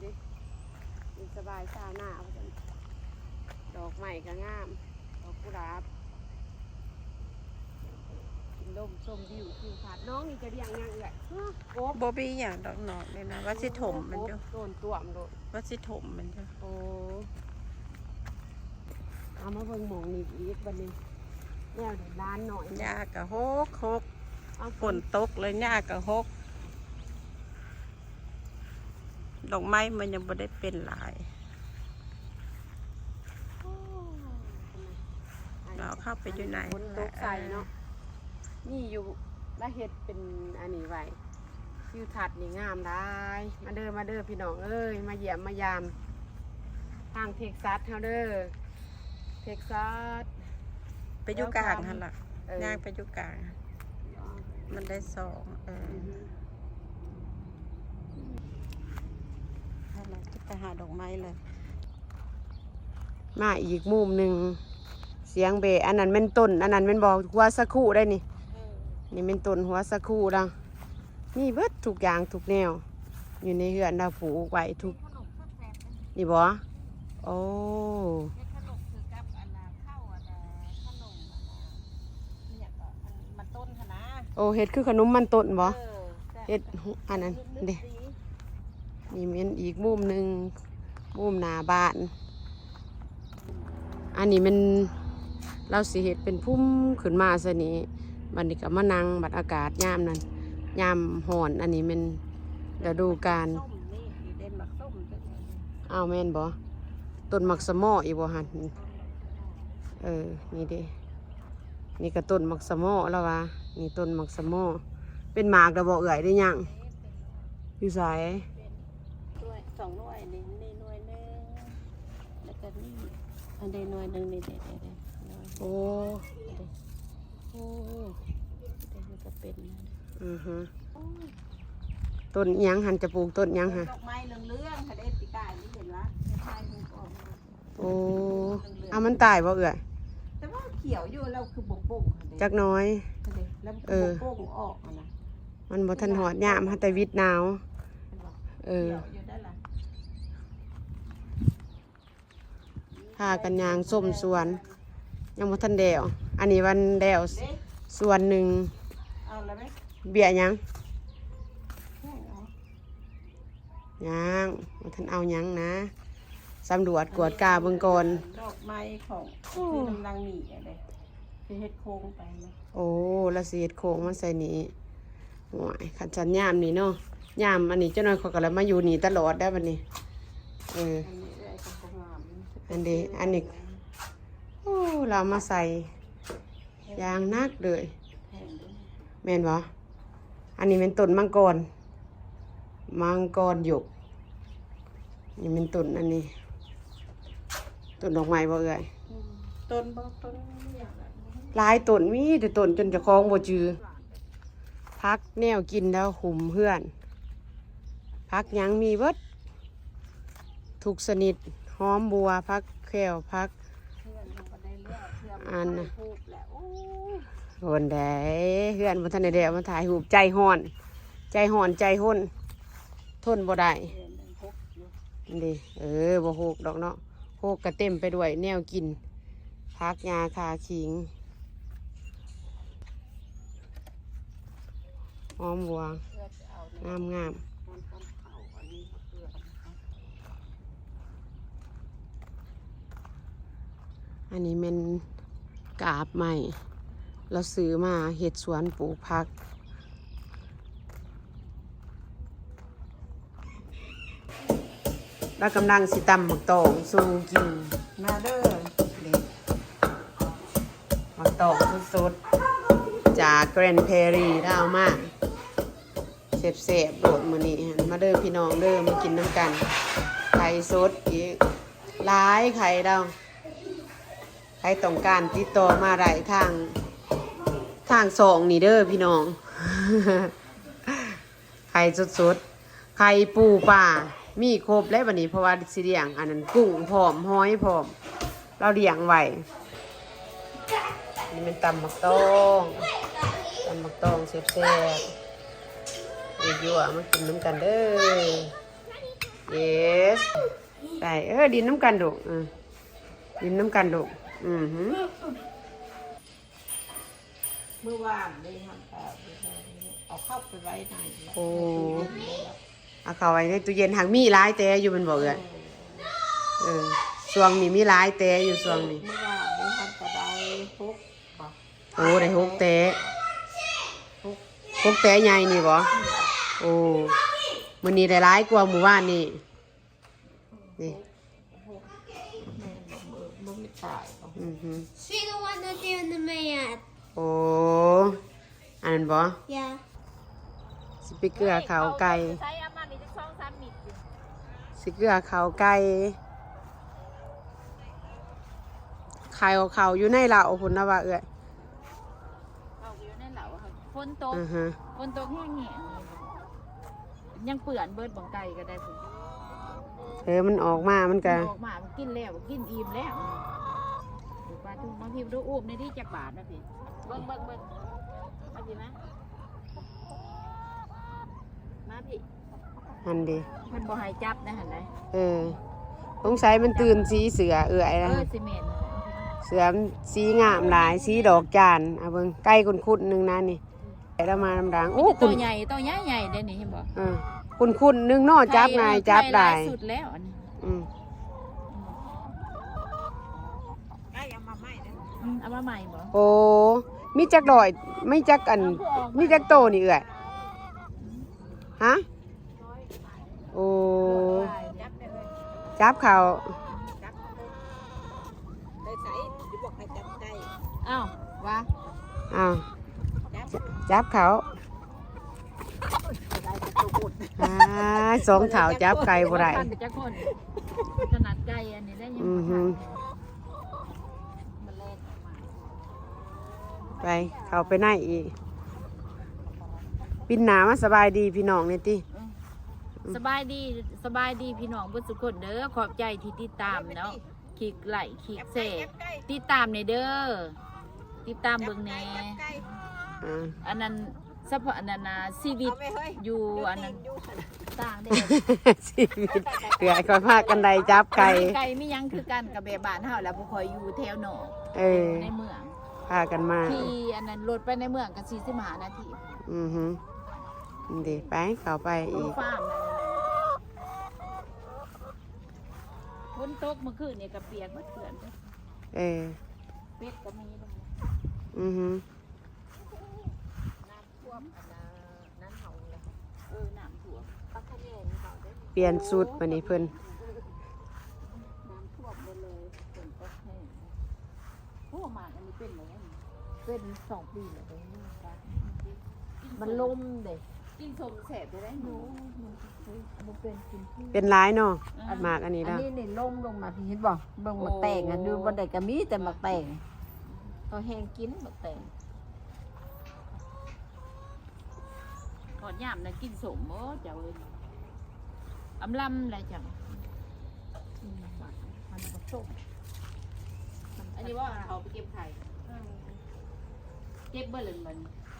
ເດ້ ເຢັນສະບາຍຊາວນາ ວ່າຊັ້ນ ດອກໄມ້ກໍງາມ ດອກກຸຫຼາບ ກິນລົມຊົມວິວທິວທັດ ນ້ອງນີ້ຈະລ້ຽງຫຍັງເອື້ອຍ? ຮະ? ກົບ ບໍ່ມີຫຍັງດອກ ນ້ອງນີ້ນະ ວ່າຊິຖົມມັນຢູ່ ໂດນຕວມໂລດ ວ່າຊິຖົມມັນຢູ່ ໂອ້ ເອົາມາເບິ່ງໝ່ອງນີ້ອີກບັດນີ້ ແນວນີ້ຫຼານນ້ອຍ ຫຍ້າກໍຫົກ ຫົກ ຝົນຕົກແລ້ວຫຍ້າກໍຫົກ ດອກໄມ້ມັນຍັງບໍ່ໄດ້ເປັນຫຼາຍ ເຮົາເຂົ້າໄປຢູ່ໃນ ຝົນຕົກໃສ່ເນາະ ນີ້ຢູ່ລະເຮັດເປັນອັນນີ້ໄວ້ ທິວທັດນີ້ງາມຫຼາຍ ມາເດີ ມາເດີພີ່ນ້ອງເອີຍ ມາຢ້ຽມມາຢາມ ທາງເທັກຊັສເຮົາເດີ ເທັກຊັສ ໄປຢູ່ກາງຫັ້ນລະ ເອີ ຍ່າງໄປຢູ່ກາງ ມັນໄດ້ສອງ ເອີ ຫັ້ນລະ ຈະໄປຫາດອກໄມ້ເລີຍ ມາອີກມຸມໜຶ່ງ ສຽງແບະ ອັນນັ້ນແມ່ນຕົ້ນ ອັນນັ້ນແມ່ນບໍ່ ຫົວສາຄູໄດ໋ນີ້. ເອີ ນີ້ແມ່ນຕົ້ນຫົວສາຄູລາວ ມີເບິດທຸກຢ່າງທຸກແນວ ຢູ່ໃນເຮືອນລາວປູກໄວ້ທຸກ ນີ້ບໍ່? ໂອ້ ເຮັດຂະໜົມຄືກັບອັນນ່າ ເຂົ້າອັນນ່າ ຂະໜົມອັນນ່າ ອີຫຍັງເກາະ ອັນມັນຕົ້ນຫັ້ນນະ. ໂອ້ ເຮັດຄືຂະໜົມມັນຕົ້ນບໍ່? ເອີ ເຮັດ ອັນນັ້ນເດ້. ນີ້ແມ່ນອີກມຸມໜຶ່ງ ມຸມໜ້າບ້ານ. ອັນນີ້ແມ່ນລາວຊິເຮັດເປັນພຸ່ມຂຶ້ນມາຊະນີ້ ບັດນີ້ກໍມານັ່ງ ບັດອາກາດຍາມນັ້ນ ຍາມຮ້ອນ. ອັນນີ້ແມ່ນລະດູການ. ອ້າວ ແມ່ນບໍ່? ຕົ້ນໝາກສະເໝາະອີກບໍ່ຫັ້ນ? ເອີ ນີ້ເດ້ ນີ້ກໍຕົ້ນໝາກສະເໝາະລາວວ່າ. ນີ້ຕົ້ນໝາກສະເໝາະ ເປັນໝາກແລ້ວບໍ່ເອື້ອຍ ຫຼືຍັງ? ຢູ່ໃສ? ໜ່ວຍ ສອງໜ່ວຍ ນີ້ ນີ້ໜ່ວຍໜຶ່ງ ແລ້ວກໍນີ້ ອັນໃດໜ່ວຍໜຶ່ງ ນີ້ເດ້ ນີ້ເດ້. ໂອ້ ນີ້ເດ້ ໂອ້ ນີ້ເດ້ ມັນກໍເປັນ ອືຮຶ ໂອ້ຍ ຕົ້ນຫຍັງຫັ້ນ? ຈະປູກຕົ້ນຫຍັງຫັ້ນ? ດອກໄມ້ເຫຼືອງໆ ຫັ້ນເດ້ ປີກາຍນີ້ເຫັນວ່າຖ່າຍຮູບອອກມາ. ໂອ້ ເອົາ ມັນຕາຍບໍ່ເອື້ອຍ? ແຕ່ວ່າຂຽວຢູ່ ແລ້ວຄືບໍ່ປົ່ງຫັ້ນເດ້ ຈັກໜ້ອຍ ຫັ້ນເດ້ ແລ້ວຄືບໍ່ປົ່ງອອກຫັ້ນນະ. ມັນບໍ່ທັນຮອດຍາມ ຫາແຕ່ຫວິດໜາວ. ເອີ ຂຽວຢູ່ໄດ໋ລະ. ພາກັນຍ່າງຊົມສວນ ຍັງບໍ່ທັນແລ້ວ. ອັນນີ້ວັນແລ້ວ ເດ້ ສ່ວນໜຶ່ງ. ເອົາລະໄໝ? ເບ້ຍຫຍັງ? ຍັງ ບໍ່ທັນເອົາຫຍັງນະ ສຳຫຼວດກວດກາເບິ່ງກ່ອນ. ດອກໄມ້ຂອງ ໂອ້ ຄືນາງມີອັນໃດ ຊິເຮັດໂຄງໄປນະ. ໂອ້ ລາວຊິເຮັດໂຄງມາໃສ່ນີ້. ໂອ້ຍ ຄັນຊັ້ນຍາມນີ້ເນາະ ຍາມອັນນີ້ ຈັກໜ້ອຍຂ້ອຍກໍລະມາຢູ່ນີ້ຕະຫຼອດໄດ໋ບັດນີ້. ເອີ ອັນນີ້ເອື້ອຍກໍບໍ່ງາມ ອັນເດ ອັນນີ້ ໂອ້ ລາວມາໃສ່ ຢ່າງໜັກເລີຍ ແມ່ນບໍ່? ອັນນີ້ແມ່ນຕົ້ນມັງກອນ ມັງກອນຫຍົກ. ນີ້ແມ່ນຕົ້ນອັນນີ້ ຕົ້ນດອກໄມ້ບໍ່ເອື້ອຍ? ອືມ ຕົ້ນບໍ່ ຕົ້ນຫຍັງລະ ຫຼາຍຕົ້ນ ມີແຕ່ຕົ້ນຈົນເຈົ້າຂອງບໍ່ຈື່. ຜັກແນວກິນແລ້ວຫຸ້ມເຮືອນ ຜັກຫຍັງມີເບິດ ທຸກຊະນິດ ຫອມບົ່ວ ຜັກແຂ້ວ ຜັກ ເຮືອນເຮົາກໍໄດ້ແລ້ວ ເພື່ອ ອັນ ຖ່າຍຮູບແຫຼະ. ໂອ້ຍ ໂດນໄດ໋ ເຮືອນບໍ່ທັນໄດ້ແລ້ວ ມາຖ່າຍຮູບ ໃຈຮ້ອນ ໃຈຮ້ອນໃຈຮົນ ທົນບໍ່ໄດ້. ເຮືອນຍັງຫົກຢູ່ ນີ້ ເອີ ບໍ່ຫົກດອກເນາະ ຫົກກໍເຕັມໄປດ້ວຍແນວກິນ ຜັກຫຍ້າຂ່າຂິງ ຫອມບົ່ວ ງາມໆ. ອັນນີ້ແມ່ນກາບໄມ້ ລາວຊື້ມາເຮັດສວນປູກຜັກ. ລາວກຳລັງຊິຕຳໝາກຕອງສູ່ກິນ ມາເດີ. ນີ້ ໝາກຕອງສົດໆ ຈາກ Grand Prairie ລາວເອົາມາ ແຊບໆໂລດມື້ນີ້. ມາເດີພີ່ນ້ອງເດີ ມາກິນນຳກັນ ໄຂ່ສົດອີກ ຫຼາຍໄຂ່ດາວ. ໃຜຕ້ອງການຕິດຕໍ່ມາໄດ້ທາງ ທາງຊ່ອງນີ້ເດີພີ່ນ້ອງ. ໄຂ່ສົດໆ ໄຂ່ປູປາ ມີຄົບແລ້ວບັດນີ້ ເພາະວ່າຊິລ້ຽງອັນນັ້ນ ກຸ້ງພ້ອມ ຫອຍພ້ອມ ລາວລ້ຽງໄວ້. ນີ້ແມ່ນຕຳໝາກຕອງ ຕຳໝາກຕອງແຊບໆ ຍົວໆ ມາກິນນຳກັນເດີ. Yes ໄປ ເອີ ຫຼິ້ນນຳກັນລູກ ເອີ ຫຼິ້ນນຳກັນລູກ. ອືຮຶ ມື້ວານນີ້ຫັ້ນກໍເອົາເຂົ້າໄປໄວ້ໃນ ໂອ້ ໃນຕູ້ເຢັນແລ້ວ ເອົາເຂົ້າໄວ້ໃນຕູ້ເຢັນ. ຫາກມີຫຼາຍແຕ່ຢູ່ແມ່ນບໍ່ເອື້ອຍ? ເອີ ເອີ ຊ່ວງນີ້ມີຫຼາຍແຕ່ຢູ່ຊ່ວງນີ້. ມື້ວານນີ້ຫັ້ນກໍໄດ້ຫົກ ໂອ້ ໄດ້ຫົກແຕ່ ຫົກ ຫົກແຕ່ໃຫຍ່ນີ້ບໍ່? ອືມ ໂອ້ ມື້ນີ້ໄດ້ຫຼາຍກວ່າມື້ວານນີ້. ນີ້ ແມ່ນບໍ່? ບໍ່ມີຕາຍບໍ່? ອືຮຶ She don't want nothing in the man. ໂອ້ ອັນນັ້ນບໍ່? Yeah. ຊິໄປເກືອເຂົ້າໄກ່ ໃສ່ອາມານີ້ຈັກສອງສາມມິດຢູ່ ຊິເກືອເຂົ້າໄກ່ ໄຂ່ເຂົ້າຢູ່ໃນເລົ້າພຸ້ນນະວ່າເອື້ອຍ. ເຂົ້າຢູ່ໃນເລົ້າ ຝົນຕົກ ອືຮຶ ຝົນຕົກແຮງໆ ຍັງເປື້ອນເບິດ ບັກໄກ່ກໍໄດ້ພຸ້ນ. ເອີ ມັນອອກມາ ມັນກໍ ອອກມາ ມັນກິນແລ້ວ ກິນອີ່ມແລ້ວ ຢູ່ບ້ານ ມາພີ້ ດູ ອູ້ມໃນທີ່ຈັກບາດນະພີ້ ເບິ່ງ ເບິ່ງ ເບິ່ງ ມາພີ້ມາ ມາພີ້ ຫັ້ນເດ ເພິ່ນບໍ່ໃຫ້ຈັບນະຫັ້ນໃດ. ເອີ ສົງໄສມັນຕື່ນສີເສື້ອເອື້ອຍ ເອີ ນະ ຊິແມ່ນ ເສື້ອມັນສີງາມຫຼາຍ ສີດອກຈານ. ເອົາເບິ່ງ ໄກ່ຂຸ້ນໆໜຶ່ງນະນີ້ ໄກ່ລະມານຳດາງ. ໂອ້ ມີແຕ່ໂຕໃຫຍ່ ໂຕໃຫຍ່ໆເດ້ນີ້ ເຫັນບໍ່? ເອີ ຂຸ້ນໆໜຶ່ງເນາະ ຈັບງ່າຍ ຈັບຫຼາຍ ໄກ່ຫຼາຍສຸດແລ້ວອັນນີ້. ອືມ ໄກ່ເອົາມາໃໝ່ເດ້. ອືມ ເອົາມາໃໝ່ບໍ່? ໂອ້ ມີຈັກຮ້ອຍ ມີຈັກອັນ ເອົາຄືອອກມາ ມີຈັກໂຕນີ້ເອື້ອຍ? ຮະ? ໂອ້ ຈັບເຂົ້າ ໄປໃສ ຊິບອກໃຫ້ຈັບໄກ່. ອ້າວ ວ່າ ອ້າວ ຈັບ ຈັບເຂົ້າ. ໄດ້ຈັກໂຕພຸ້ນ ອ່າ ສອງເຖົ້າຈັບໄກ່ບໍ່ໄດ້ ຈັກຄົນ ຂະໜາດໄກ່ອັນນີ້ໄດ້ຍັງ ອືຮຶ ບໍ່ທັນ ມັນແລ່ນອອກມາ. ໄປ ເຂົ້າໄປໃນອີກ ປິ່ນໜ້າມາສະບາຍດີພີ່ນ້ອງແດ່ຕິ. ເອີ ສະບາຍດີ ສະບາຍດີພີ່ນ້ອງເບິດທຸກຄົນເດີ ຂອບໃຈທີ່ຕິດຕາມເນາະ ຄລິກໄລ້ ຄລິກແຊ ຕິດຕາມແດ່ເດີ ຕິດຕາມເບິ່ງແດ່. ອ່າ ອັນນັ້ນ ສະເພາະອັນນັ້ນນະ ຊີວິດຢູ່ອັນນັ້ນຕ່າງແດນ ຊີວິດເອື້ອຍຂ້ອຍພາກັນໄດ້ຈັບໄກ່ ມີໄກ່ມີຫຍັງຄືກັນ ກໍແບບບ້ານເຮົາລະ ບໍ່ຄ່ອຍຢູ່ແຖວນອກ ເອີ ໃນເມືອງ ພາກັນມາ ຂີ່ອັນນັ້ນລົດໄປໃນເມືອງກໍສີ່ສິບຫ້ານາທີ. ອືຮຶ ນີ້ເດ ໄປ ເຂົ້າໄປອີກ ຟາມນັ້ນ ຝົນຕົກເມື່ອຄືນນີ້ກໍປຽກເບິດເພື່ອນເດ້. ເອີ ເປັດກໍມີເດ້. ອືຮຶ ນ້ຳຖ້ວມອັນນັ້ນ ນັ້ນເຮົາແຫຼະ ເອີ ນ້ຳຖ້ວມ ປັກຂະແຍງເຮົາເດ້. ປ່ຽນຊຸດບາດນີ້ເພິ່ນ ນ້ຳຖ້ວມເບິດເລີຍ ຝົນຕົກແຮງ. ໂອ້ ໝາກອັນນີ້ເປັນແລ້ວ ເປັນສອງປີແລ້ວເດ້ ມັນລົມເດ້. ກິນສົ້ມແຊບເດ້ ໂອ້ຍ ມັນເປັນ ເປັນຫຼາຍເນາະ ເອີ ໝາກອັນນີ້ນະ ອັນນີ້ນີ້ລົມລົງມາ ເຫັນບໍ່? ເບິ່ງໝາກແຕງ ໂອ້ ຢູ່ບ່ອນໃດກໍມີແຕ່ໝາກແຕງ ເຂົາແຮງກິນໝາກແຕງ. ຮອດຍາມນະກິນສົ້ມບໍ່ເຈົ້າເອີຍ ອຳລຳແຫຼະເຈົ້າ. ອືມ ມັນບໍ່ສົ້ມ ອັນນີ້ບໍ່ເອົາເຂົ້າໄປເກັບໄຂ່ ເອີ ເກັບເບິດແລ້ວມັນ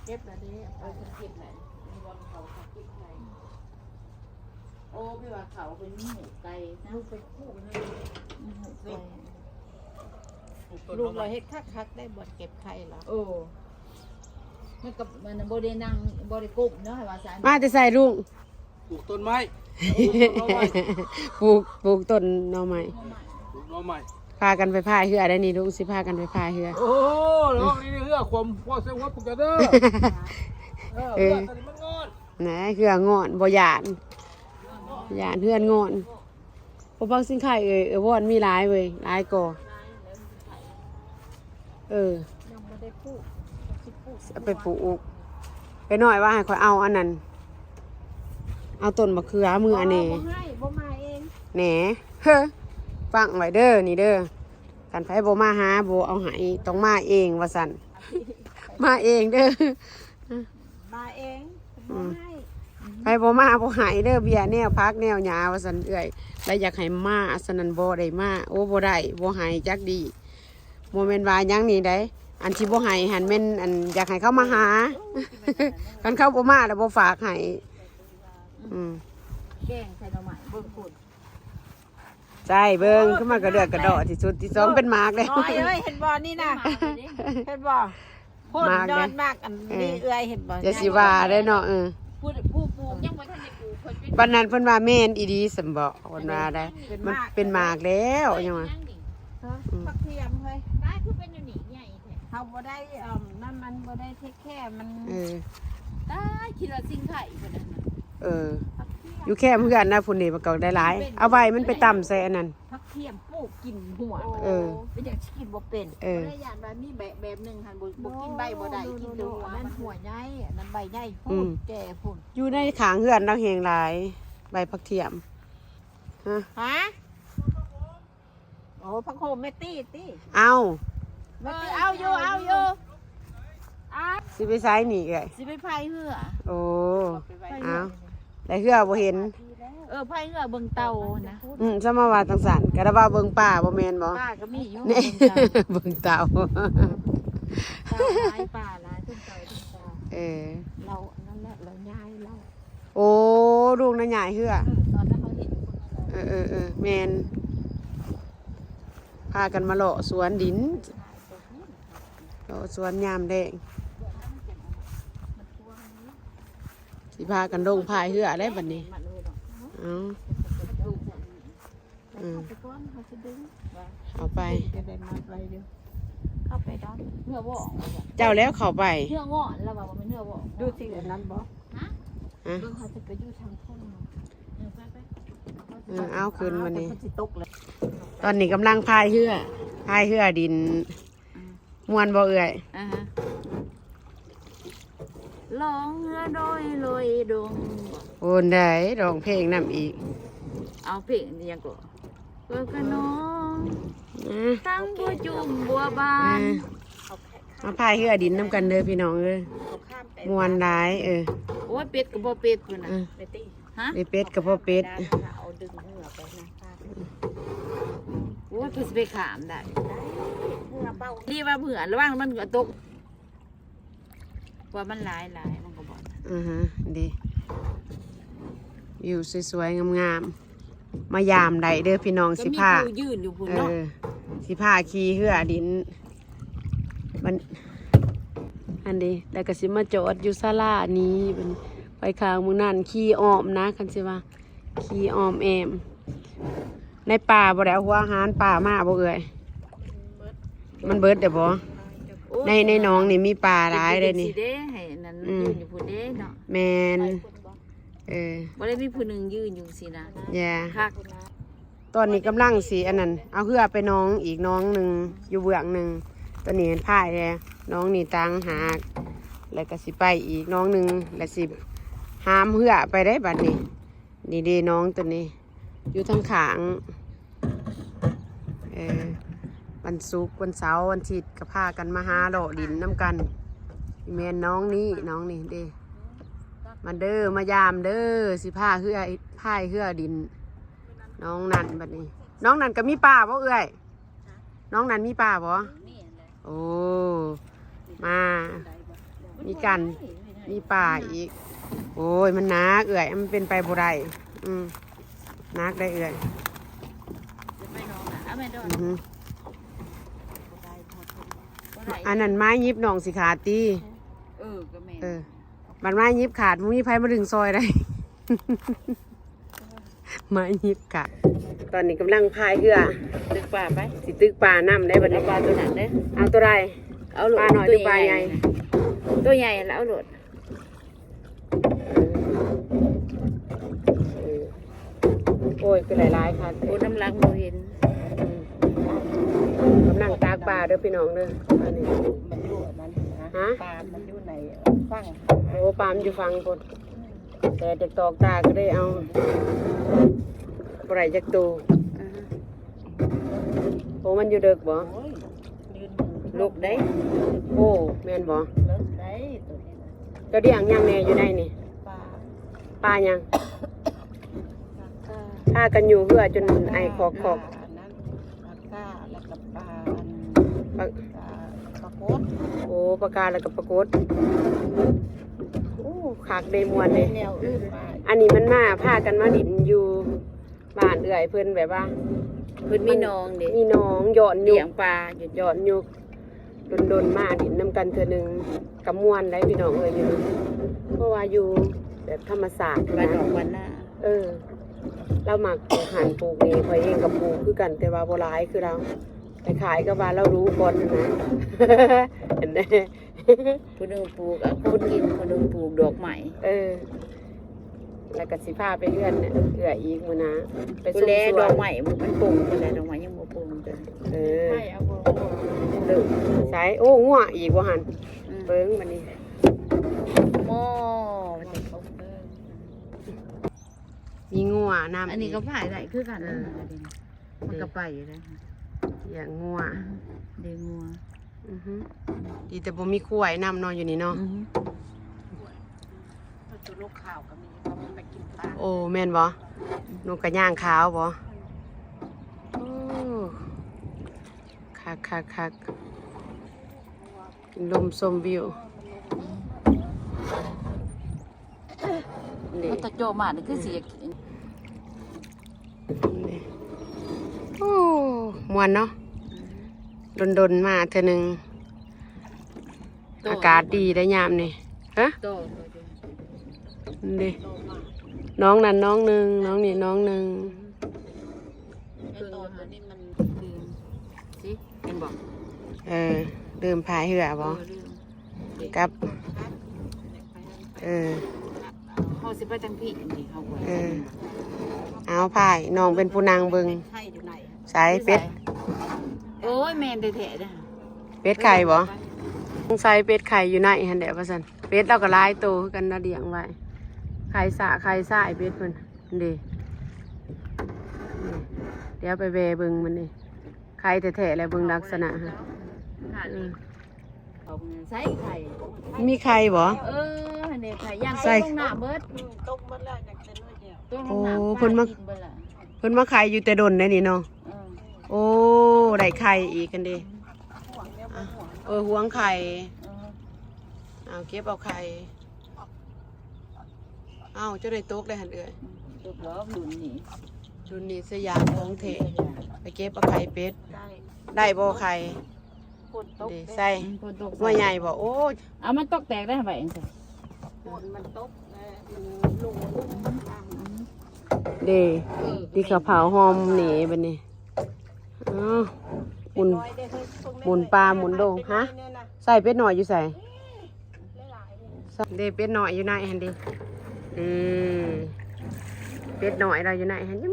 ເກັບແລ້ວເດ້ ເອີ ເກັບແລ້ວ ອັນນີ້ບໍ່ເອົາເຂົ້າໄປເກັບໄຂ່. ໂອ້ ແປວ່າເຂົາເພິ່ນມີຫູກໄກ່ນະ ລູກໄປປູກນະ ມີຫູກໄກ່ ລູກເຮົາເຮັດຄັກໆ ໄດ້ບ່ອນເກັບໄຂ່ລະ. ໂອ້ ມັນກໍ ມັນບໍ່ໄດ້ນັ່ງ ບໍ່ໄດ້ກົ້ມເນາະ ວ່າຊັ້ນ. ມາແຕ່ໃສລຸງ? ປູກຕົ້ນໄມ້ ປູກຕົ້ນໄມ້ ປູກ ປູກຕົ້ນໜໍ່ໄມ້ ປູກໜໍ່ໄມ້. ພາກັນໄປພາຍເຮືອໄດ໋ນີ້ ລຸງຊິພາກັນໄປພາຍເຮືອ. ໂອ້ ລອງນີ້ເຮືອຄວາມ ພໍໃສ່ຫົວປຸກກະເດີ ເອີ ເຮືອຕົວນີ້ມັນງອນ ນະ ເຮືອງອນ ບໍ່ຢ້ານ ຢ້ານເຮືອນງອນ. ໂອ້ ບັກສິງໄຄເອີຍ ເອີ ວອນມີຫຼາຍເວີຍ ຫຼາຍກໍ ເອີ ຍັງບໍ່ໄດ້ປູກ ຊິປູກ ເອົາໄປປູກ. ໄປນ້ອຍວ່າໃຫ້ຂ້ອຍເອົາອັນນັ້ນ ເອົາຕົ້ນບັກເຂືອເມືອແດ່. ບໍ່ໃຫ້ ບໍ່ມາເອງ ແໜ ເຮີ ຟັງໄວ້ເດີ ນີ້ເດີ ຄັນໃຜບໍ່ມາຫາ ບໍ່ເອົາໃຫ້ ຕ້ອງມາເອງ ວ່າຊັ້ນ ມາເອງເດີ. ມາເອງ ອືມ ບໍ່ໃຫ້ ໃຜບໍ່ມາບໍ່ໃຫ້ເດີ ເບ້ຍແນວຜັກແນວຫຍ້າ ວ່າຊັ້ນ. ເອື້ອຍລະຢາກໃຫ້ມາ ສະນັ້ນບໍ່ໄດ້ມາ. ໂອ້ ບໍ່ໄດ້ ບໍ່ໃຫ້ຈັກດີ ບໍ່ແມ່ນວ່າຫຍັງນີ້ໃດ໋ ອັນທີ່ບໍ່ໃຫ້ຫັ້ນແມ່ນ ອັນ ຢາກໃຫ້ເຂົາມາຫາ ຄັນເຂົາບໍ່ມາລະບໍ່ຝາກໃຫ້. ອືມ ແກງໃສ່ໜໍ່ໄມ້ ເບິ່ງພຸ້ນ ໃຊ່ ເບິ່ງ ໂອ້ ຂຶ້ນມາກະເດືອກກະດໍ້ທີ່ສຸດ ທີ່ສອງເປັນໝາກເດ້. ນ້ອຍເອີຍ ເຫັນບໍ່ນີ້ນະ ເຫັນບໍ່? ໂພດຍອດໝາກອັນນີ້ເອື້ອຍ ເຫັນບໍ່? ຢ່າຊິວ່າເດ້ເນາະ ເອີ ຜູ້ ຜູ້ປູກຍັງບໍ່ທັນໄດ້ປູກ ເພິ່ນເປັນ ບັດນັ້ນເພິ່ນວ່າແມ່ນອີ່ຫຼີຊັ້ນບໍ ເພິ່ນວ່າໄດ໋ ມັນເປັນໝາກແລ້ວ ຍັງວ່າ ອືມ ຜັກທຽມເຮີ້ຍ ຕາຍ ຄືເປັນແນວນີ້ໃຫຍ່ແທ້ ເຮົາບໍ່ໄດ້ ເອີ ນັ້ນມັນບໍ່ໄດ້ເທກແຄ ມັນ ເອີ ຕາຍ ຄິດວ່າສິງໄຄພຸ້ນນະ ເອີ ຢູ່ແຄມເຮືອນນະພຸ້ນນີ້ ມັນກໍໄດ້ຫຼາຍ ເອົາໃບມັນໄປຕຳໃສ່ອັນນັ້ນ ຜັກທຽມປູກກິນຫົວ ເອີ ເປັນຫຍັງຊິກິນບໍ່ເປັນ ເອີ ບໍ່ໄດ້ ຢ້ານວ່າມີແບບ ແບບໜຶ່ງຫັ້ນ ບໍ່ ບໍ່ກິນໃບບໍ່ໄດ້ ກິນແຕ່ຫົວ ອັນນັ້ນຫົວໃຫຍ່ ອັນນັ້ນໃບໃຫຍ່ພຸ້ນ ອືມ ແກ່ພຸ້ນ ຢູ່ໃນຂ້າງເຮືອນລາວແຮງຫຼາຍ ໃບຜັກທຽມ ຮະ ຮະ? ໂອ້ ຜັກໂຂມແມ່ຕີຕິ ເອົາ ແມ່ຕີ ເອີ ເອົາຢູ່ ເອົາຢູ່ ເອົາ ຊິໄປໃສນີ້ເອື້ອຍ? ຊິໄປພາຍເຮືອ ໂອ້ ພາຍເຮືອ ເອົາ ແຕ່ເຮືອບໍ່ເຫັນ ມາທີແລ້ວ ເອີ ພາຍເຮືອເບິ່ງເຕົ່ານະ. ອືມ ສະມາວ່າຈັ່ງຊັ້ນ ກະໄດ້ວ່າເບິ່ງປາບໍ່ແມ່ນບໍ່? ປາກໍມີຢູ່ ນີ້ ເບິ່ງເຕົ່າ ເບິ່ງເຕົ່າ. ເຕົ່າຫຼາຍ ປາຫຼາຍ ເທິງເຕົ່າເທິງປາ. ເອີ ລາວອັນນັ້ນແຫຼະ ລາວຍ້າຍລາວ. ໂອ້ ລູກນະຍ້າຍເຮືອ. ເອີ ຕອນນັ້ນເຮົາເຫັນຢູ່ພຸ້ນນະ. ເອີໆໆ ແມ່ນ ພາກັນມາເລາະສວນດິນ ເລາະສວນຍາມແລງ. ຊິພາກັນລົງພາຍເຮືອແລ້ວບັດນີ້. ເອົາ ອືມ ເຂົ້າໄປ ເຂົ້າໄປດອກ ເຮືອວອກ ເຈົ້າແລ້ວເຂົ້າໄປ ເຮືອງອນ ລະວ່າບໍ່ແມ່ນເຮືອວອກ. ຢູ່ທີ່ອັນນັ້ນບໍ່? ຮະ? ເບິ່ງເຮົາຊິໄປຢູ່ທາງພຸ້ນ. ເອີ ໄປໆ ເອີ ເອົາຂຶ້ນບັດນີ້. ຕອນນີ້ກຳລັງພາຍເຮືອ ພາຍເຮືອດິນ. ອືມ ມ່ວນບໍ່ເອື້ອຍ? ອ່າຮະ ລ່ອງເຮືອໂດຍລອຍດົງ ໂອ້ນໄດ໋ ຮ້ອງເພງນຳອີກ. ເອົາເພງອີ່ຫຍັງກໍ ເອີ ຂະໜອງ ອ່າ ທັງບົວຈຸ້ມບົວບານ. ອ່າ ມາພາຍເຮືອດິນນຳກັນເດີພີ່ນ້ອງເອີຍ. ມ່ວນຫຼາຍ. ເອີ ໂອ້ຍ ເປັດກໍບໍ່ເປັດພຸ້ນນະ. ເອີ ຮະ? ໄດ້ເປັດກໍບໍ່ເປັດ. ເອົາດຶງເຮືອໄປນະ. ໂອ້ຍ ຄືຊິໄປຂ້າມໄດ້? ດີວ່າເມືອລະວັງມັນກໍຕົກ ວ່າມັນຫຼາຍໆ ມັນກໍບໍ່. ອືຮຶ ດີ ວິວສວຍໆ ງາມໆ ມາຢາມໄດ້ເດີພີ່ນ້ອງ. ຊິພາ ເອີ ຊິພາຂີ່ເຮືອຫຼິ້ນ ມັນ ອັນນີ້ ແລ້ວກໍຊິມາຈອດຢູ່ສາລານີ້. ບັດນີ້ໄປຂ້າງໝ່ອງນັ້ນ ຂີ່ອ້ອມນະ ຄັນຊິວ່າ ຂີ່ອ້ອມແອ້ມ. ໃນປ່າບໍ່ໄດ້ເອົາຫົວອາຫານປ່າມາບໍ່ເອື້ອຍ? ມັນເບິດແລ້ວບໍ່? ໂອ້ຍ ໃນ ໃນໜອງນີ້ມີປາຫຼາຍເດ້ນີ້. ຊິເດ້ ໃຫ້ອັນນັ້ນ ອືມ ຢືນຢູ່ພຸ້ນເດ້ເນາະ. ແມ່ນ ເອີ ບໍ່ໄດ້ມີຜູ້ໜຶ່ງຢືນຢູ່ຊີ້ນະ. ຢ່າ ຄັກ. ຕອນນີ້ກຳລັງຊິອັນນັ້ນ ເອົາເຮືອໄປໜອງອີກໜອງໜຶ່ງ ຢູ່ເບື້ອງໜຶ່ງ. ຕອນນີ້ພາຍແລ້ວ ໜອງນີ້ຕ່າງຫາກ ແລ້ວກໍຊິໄປອີກໜອງໜຶ່ງ ແລ້ວຊິຫາມເຮືອໄປໄດ້ບັດນີ້. ນີ້ເດ້ໜອງຕົວນີ້ ຢູ່ທາງຂ້າງ. ເອີ ວັນສຸກ ວັນເສົາ ວັນອາທິດ ກໍພາກັນມາຫາເລາະຫຼິ້ນນຳກັນ. ແມ່ນໜອງນີ້ ໜອງນີ້ເດ້. ມາເດີ ມາຢາມເດີ ຊິພາເຮືອ ພາຍເຮືອຫຼິ້ນໜອງນັ້ນ. ບັດນີ້ໜອງນັ້ນກໍມີປາບໍ່ເອື້ອຍ? ໜອງນັ້ນມີປາບໍ່? ມີແຫຼະ. ໂອ້ ມາ ມີກັນ ມີປາອີກ. ໂອ້ຍ ມັນໜັກເອື້ອຍ ມັນເປັນໄປບໍ່ໄດ້. ອືມ ໜັກໄດ໋ເອື້ອຍ. ອືຮຶ ອັນນັ້ນໄມ້ຫຍິບນ້ອງຊິຂາດຕິ. ເອີ ກໍແມ່ນ. ເອີ ບັດໄມ້ຫຍິບຂາດ ບໍ່ມີໃຜມາດຶງຊ່ອຍໄດ້. ມາຫຍິບກະ ຕອນນີ້ກຳລັງພາຍເຮືອຕຶກປາໄປ. ຊິຕຶກປານຳໄດ້ບັດນີ້. ເອົາປາຕົວນັ້ນເດີ. ເອົາຕົວໃດ? ເອົາໂລດ ປານ້ອຍຫຼືປາໃຫຍ່? ຕົວໃຫຍ່ຫັ້ນລະ ເອົາໂລດ. ເອີ ໂອ້ຍ ຄືຫຼາຍໆຄັກແທ້. ໂອ້ ນ້ຳຫຼັງບໍ່ເຫັນ. ກຳລັງຕາກປາເດີພີ່ນ້ອງເດີ. ອັນນີ້ ມັນຢູ່ອັນນັ້ນນະ. ຮະ? ປາມັນຢູ່ໃນຝັ່ງ. ໂອ້ ປາມັນຢູ່ຝັ່ງພຸ້ນ. ແດດຈະຕອກຕາກໍເລີຍເອົາບໍ່ໄດ້ຈັກໂຕ. ອ່າຮະ ໂອ້ ມັນຢູ່ເດິກບໍ່? ໂອ້ຍ ຢືນຢູ່ ເລິກເດ້. ໂອ້ ແມ່ນບໍ່? ເລິກໄດ້ໂຕນີ້ນະ. ເຈົ້າລ້ຽງຫຍັງແດ່ຢູ່ໃນນີ້? ປາ. ປາຫຍັງ? ປາກາ. ພາກັນຢູ່ເຮືອຈົນໄອຄອກໆ. ປາອັນນັ້ນ ປາກາ ແລ້ວກໍປາອັນ ປາ ປາ ປາກົດ. ໂອ້ ປາກາ ແລ້ວກໍປາກົດ. ໂອ້ ຄັກເດ້ ມ່ວນເດ້. ແນວອື່ນມາ ອັນນີ້ມັນມາ ພາກັນມາຫຼິ້ນຢູ່ບ້ານເອື້ອຍເພິ່ນ ແບບວ່າເພິ່ນມີໜອງເດ້ ມີໜອງ ຍ້ອນຍຸກ ລ້ຽງປາຢູ່ ຍ້ອນຍຸກ. ດົນໆມາຫຼິ້ນນຳກັນເທື່ອໜຶ່ງກໍມ່ວນໄດ໋ພີ່ນ້ອງເອີຍ ຢູ່ນີ້ ເພາະວ່າຢູ່ແບບທຳມະຊາດ ບ້ານນອກບ້ານນາ. ເອີ ລາວມັກປູກຫັ້ນປູກນີ້ ຂ້ອຍເອງກໍປູກຄືກັນ ແຕ່ວ່າບໍ່ຫຼາຍຄືລາວ ຄ້າຍໆກັບວ່າລາວຮູ້ກ່ອນຫັ້ນນະ. ເຫັນເດ້ ຜູ້ໜຶ່ງປູກອາ ຂອງກິນ ຜູ້ໜຶ່ງປູກດອກໄມ້. ເອີ ແລ້ວກໍຊິພາໄປເຮືອນເອື້ອຍອີກມື້ໜ້າ ໄປຊົມສວນ. ດອກໄມ້ມັນປົ່ງພຸ້ນແຫຼະ ດອກໄມ້ຍັງບໍ່ປົ່ງເທື່ອ. ເອີ ໃສ? ໂອ້ ງົວອີກບໍ່ຫັ້ນ? ອືມ ເບິ່ງບັດນີ້ ໂອ້ ມີງົວນຳ. ອັນນີ້ກໍພາຍໄດ້ຄືກັນ. ເອີ ມັນກໍໄປຢູ່ເດ້ ລ້ຽງງົວ ອືຮຶ ລ້ຽງງົວ. ອືຮຶ ດີແຕ່ບໍ່ມີຄວາຍນຳເນາະ ຢູ່ນີ້ເນາະ. ອືຮຶ ນົກຂາວກໍມີ ເພາະມັນໄປກິນປາ. ໂອ້ ແມ່ນບໍ່? ນົກກະຍ່າງຂາວບໍ່? ໂອ້ ຄັກໆໆ ກິນລົມຊົມວິວ. ນີ້ ມັນຕະໂຈມານີ້ຄືຊິຢາກກິນ. ນີ້ ໂອ້ ມ່ວນເນາະ ດົນໆມາເທື່ອໜຶ່ງ. ໂຕ ອາກາດດີໄດ໋ຍາມນີ້. ຮະ? ໂຕ ໂຕ ນີ້ ນ້ອງນັ້ນນ້ອງໜຶ່ງ ນ້ອງນີ້ນ້ອງໜຶ່ງ. ເອີ ໂຕ ໂຕນີ້ມັນ ຊິ ເຫັນບໍ່? ເອີ ລືມພາຍເຮືອບໍ່? ເອີ ລືມ ກັບ ເອີ ເຮົາຊິໄປທາງພີ້ນີ້ ເຮົາ ເອີ ເອົາພາຍ ນ້ອງເປັນຜູ້ນັ່ງເບິ່ງ. ໄຂ່ຢູ່ໃນ ໃສເປັດ? ໂອ້ຍ ແມ່ນແທ້ໆເດ້. ເປັດໄຂ່ບໍ່? ສງໄສເປັດໄຂ່ຢູ່ໃນຫັ້ນແຫຼະວ່າຊັ້ນ. ເປັດລາວກໍຫຼາຍໂຕຄືກັນນະ ລ້ຽງໄວ້ ໄຂ່ສະໄຂ່ຊາຍເປັດເພິ່ນ. ນີ້ ດຽວໄປແວ່ເບິ່ງມັນນີ້ ໄຂ່ແທ້ໆແຫຼະ ເບິ່ງລັກສະນະຫັ້ນ. ອືມ ໃສ່ໄຂ່ ມີໄຂ່ບໍ່? ເອີ ຫັ້ນເດ້ ໄຂ່ ຢ້ານ ໃສ່ ຕົກລົງນ້ຳເບິດ. ອືມ ຕົກເບິດແລ້ວ ຍັງແຕ່ໜ້ອຍດຽວ. ຕົກລົງນ້ຳ ໂອ້ ເພິ່ນມາ ປາກິນເບິດລະ. ເພິ່ນມາໄຂ່ຢູ່ແຕ່ດົນໄດ໋ນີ້ເນາະ. ເອີ ໂອ້ ໄດ້ໄຂ່ອີກຫັ້ນເດ້. ຫວງແນວບໍ່ຫວງ ເອີ ຫວງໄຂ່. ເອີ ເອົາເກັບເອົາໄຂ່. ເອົ້າ ເຈົ້າໄດ້ຕົກໄດ້ຫັ້ນເອື້ອຍ. ອືມ ຕົກແລ້ວລຸ້ນນີ້ ລຸ້ນນີ້ສະຫຍາມຂອງແທ້. ສະຫຍາມ ໄປເກັບເອົາໄຂ່ເປັດ. ໄດ້ ໄດ້ບໍ່ໄຂ່? ຝົນຕົກເດ້ ໃສ່ ອືມ ຝົນຕົກ ຫົວໃຫຍ່ບໍ່? ໂອ້ຍ ເອົາ ມັນຕົກແຕກໄດ້ໄວ້ຈັ່ງຊີ້. ຝົນມັນຕົກແລ້ວ ມັນລົງ ອືມ ເດ້ ເອີ ຕິກະເຜົາຫອມນີ້ບັດນີ້. ເອົ້າ ໝູນ ເປັດນ້ອຍເດ້ເຮີ້ຍ ໝູນປ່າໝູນດົງ. ຮະ? ໃສ່ເປັດນ້ອຍຢູ່ໃສ? ເດ້ ເປັດນ້ອຍຢູ່ໃນຫັ້ນເດ້ ເດ້ ເປັດນ້ອຍລາວຢູ່ໃນຫັ້ນ ຍຽ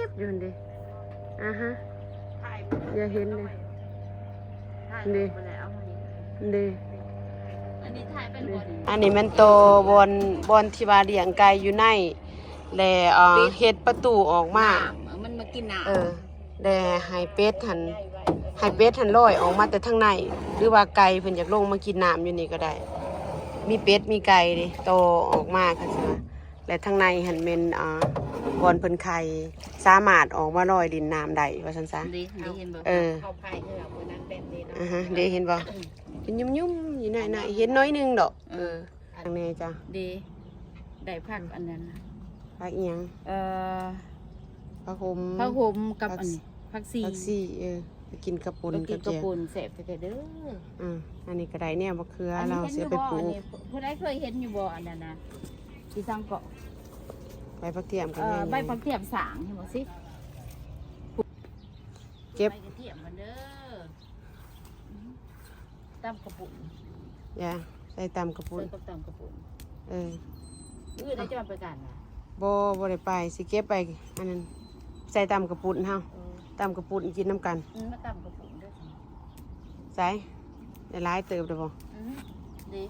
ບໆໆໆຢູ່ຫັ້ນເດ້. ອາຮະ ຢ່າເຫັນເດ້ ນີ້ເດ້ ອັນນີ້ແມ່ນຕໍ່ບ່ອນ ບ່ອນທີ່ວ່າລ້ຽງໄກ່ຢູ່ໃນ ແລະ ເອີ ເປັດ ເຮັດປະຕູອອກມາ ມັນມາກິນນ້ຳ ເອີ. ແລະໃຫ້ເປັດຫັ້ນ ໃຫ້ເປັດຫັ້ນລອຍອອກມາແຕ່ທາງໃນ ຫຼືວ່າໄກ່ເພິ່ນຢາກລົງມາກິນນ້ຳຢູ່ນີ້ກໍໄດ້. ມີເປັດມີໄກ່ເດ້ ຕໍ່ອອກມາ ຄັນຊິວ່າ ແລະທາງໃນຫັ້ນແມ່ນ ອ່າ ບ່ອນເພິ່ນໄຂ່ ສາມາດອອກມາລອຍຫຼິ້ນນ້ຳໄດ້ວ່າຊັ້ນຊະ. ເດ້ ເດ້ເຫັນບໍ່? ເອີ ເຂົາພາຍເຮືອມື້ນັ້ນແບບນີ້ເນາະ. ອາຮະ ເດ້ເຫັນບໍ່? ເປັນຫຍຸ້ມໆຢູ່ໃນ ໃນ ເຫັນໜ້ອຍໜຶ່ງດອກ. ເອີ ເອີ ທາງແນ່ຈ້ະ ເດ້ ໄດ້ຜັກອັນນັ້ນນະ ຜັກອີ່ຫຍັງ? ເອີ ຜັກຫົມ ຜັກຫົມກັບ ຜັກ ອັນນີ້ ຜັກຊີ ຜັກຊີ ເອີ ໄປກິນກັບປຸ້ນ ໄປກິນກັບແຈ່ວ ກັບປຸ້ນແຊບແທ້ໆເດີ. ອືມ ອັນນີ້ກໍໄດ້ແນວບັກເຂືອ ອັນນີ້ ລາວຊິເອົາໄປປູກ. ເຫັນຢູ່ບໍ່ ອັນນີ້ ຜູ້ໃດເຄີຍເຫັນຢູ່ບໍ່ ອັນນັ້ນນະ ທີ່ສັງເກາະ ໃບຜັກທຽມກໍ ເອີ ແມ່ນ ໃບຜັກທຽມສ້າງ ເຫັນບໍ່ຊິ ເກັບ ໃບກະທຽມມັນເດີ. ຕຳກະປຸ້ນ ຢ່າ ໃສ່ຕຳກະປຸ້ນ ໃສ່ກັບຕຳກະປຸ້ນ. ເອີ ມື້ໃດຈະມາໄປການຫວາ? ບໍ່ ບໍ່ໄດ້ໄປ ຊິເກັບໄປອັນນັ້ນ ໃສ່ຕຳກະປຸ້ນເຮົາ. ເອີ ຕຳກະປຸ້ນກິນນຳກັນ. ອືມ ມາຕຳກະປຸ້ນເດີ. ໃສ່ ໄດ້ຫຼາຍເຕີບແລ້ວບໍ່? ອືມ ເດ້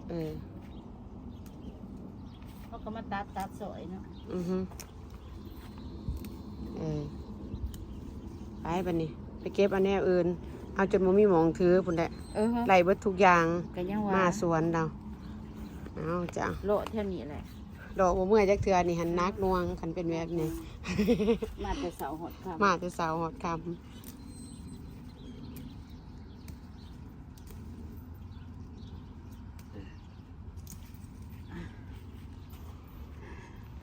ເອີ ເຮົາກໍມາຕັດ ຕັດຊອຍເນາະ. ອືຮຶ ເອີ ໄປບັດນີ້ ໄປເກັບເອົາແນວອື່ນ ເອົາຈົນບໍ່ມີໝ່ອງຖືພຸ້ນແຫຼະ. ເອີ ໄລ່ເບິດທຸກຢ່າງ ກໍຍັງວ່າ ມາສວນເຮົາ. ເອົາຈ້ະ ເລາະແຖວນີ້ແຫຼະ ເລາະບໍ່ເມື່ອຍຈັກເທື່ອນີ້ຫັ້ນ. ໜັກໜ່ວງ ຄັນເປັນແບບນີ້ ມາແຕ່ເຊົ້າຮອດຄ່ຳ ມາແຕ່ເຊົ້າຮອດຄ່ຳ.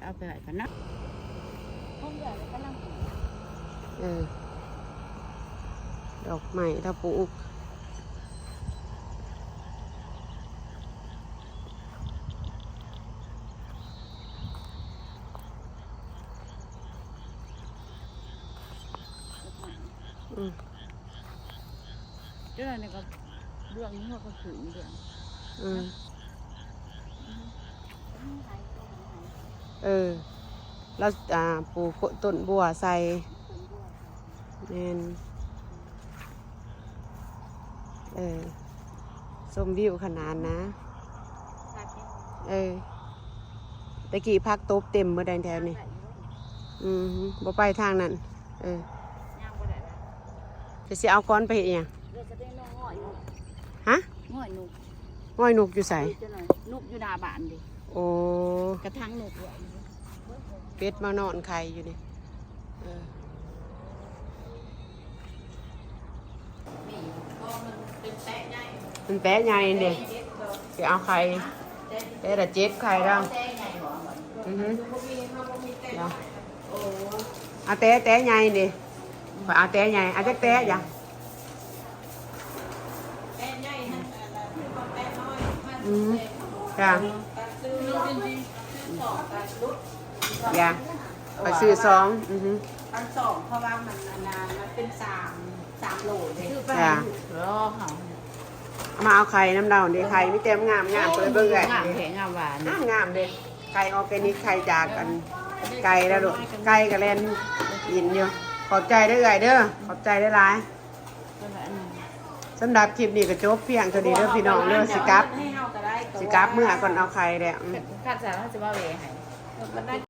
ເອົາໄປໄວ້ກ່ອນເນາະ. ເອີ ດອກໄມ້ລາວປູກ. ອືມ ເຈົ້ານີ້ກໍເລື່ອງນີ້ເຮົາກໍຄືເລື່ອງ ອືມ ເອີ ລາວ ອ່າ ປູກຕົ້ນບົວໃສ່. ແມ່ນ ເອີ ຊົມວິວຂະໜາດນະ. ເອີ ແຕ່ກີ້ຜັກຕົບເຕັມໝົດໃດແຖວນີ້. ອືມ ບໍ່ໄປທາງນັ້ນ. ເອີ ຍ່າງບໍ່ໄດ້ລະ. ຈະຊິເອົາກ້ອນໄປເຮັດຫຍັງ? ເອີ ຈະໄປງ່ອຍນົກ. ຮະ? ງ່ອຍນົກ. ງ່ອຍນົກຢູ່ໃສ? ນົກຢູ່ໜ້າບ້ານເດ້. ໂອ້ ກະທັງນົກເອື້ອຍ ເປັດມານອນໄຂ່ຢູ່ນີ້ ເອີ ນີ້ກໍມັນເປັນແຕະໃຫຍ່ ມັນແຕະໃຫຍ່ເດ້ ແຕະເຈັບບໍ່ ຊິເອົາໄຂ່ ແຕະ ແຕະລະເຈັບໄຂ່ແລ້ວ ແຕະໃຫຍ່ບໍ່ ອືຮຶ ເຮົາບໍ່ມີ ເຮົາບໍ່ມີແຕະ ເນາະ ໂອ້ ເອົາແຕະ ແຕະໃຫຍ່ເດ້ ຂ້ອຍເອົາແຕະໃຫຍ່ ເອົາຈັກແຕະຢະ? ແຕະໃຫຍ່ຫັ້ນ ຄືວ່າແຕະນ້ອຍ ອືມ ຈ້າ ຊື້ ຊື້ສອງກໍຫຼຸດ ຢາ ຂ້ອຍຊື້ສອງ ອືຮຶ ອັນສອງ ເພາະວ່າມັນ ອັນນັ້ນ ມັນເປັນສາມ ສາມໂລເດ້ ຈ້າ ລໍເຮົາ ມາເອົາໄຂ່ນຳລາວເດ້ ໄຂ່ມີແຕ່ງາມໆ ເປີດເບິ່ງເອື້ອຍ ງາມແທ້ ງາມຫວານ ງາມໆເດ້ ໄຂ່ອໍແກນິກ ໄຂ່ຈາກອັນໄກ່ລະລູກ ໄກ່ກະແລ່ນຫຼິ້ນຢູ່ ຂອບໃຈເດີເອື້ອຍເດີ ຂອບໃຈຫຼາຍໆ. ສຳລັບຄລິບນີ້ກໍຈົບພຽງເທົ່ານີ້ເດີພີ່ນ້ອງເດີ ຊິກັບ ຊິກັບເມືອກ່ອນ ເອົາໄຂ່ແລ້ວ ອືມ ຄັນຊັ້ນເຮົາຊິມາແວ່ໃຫ້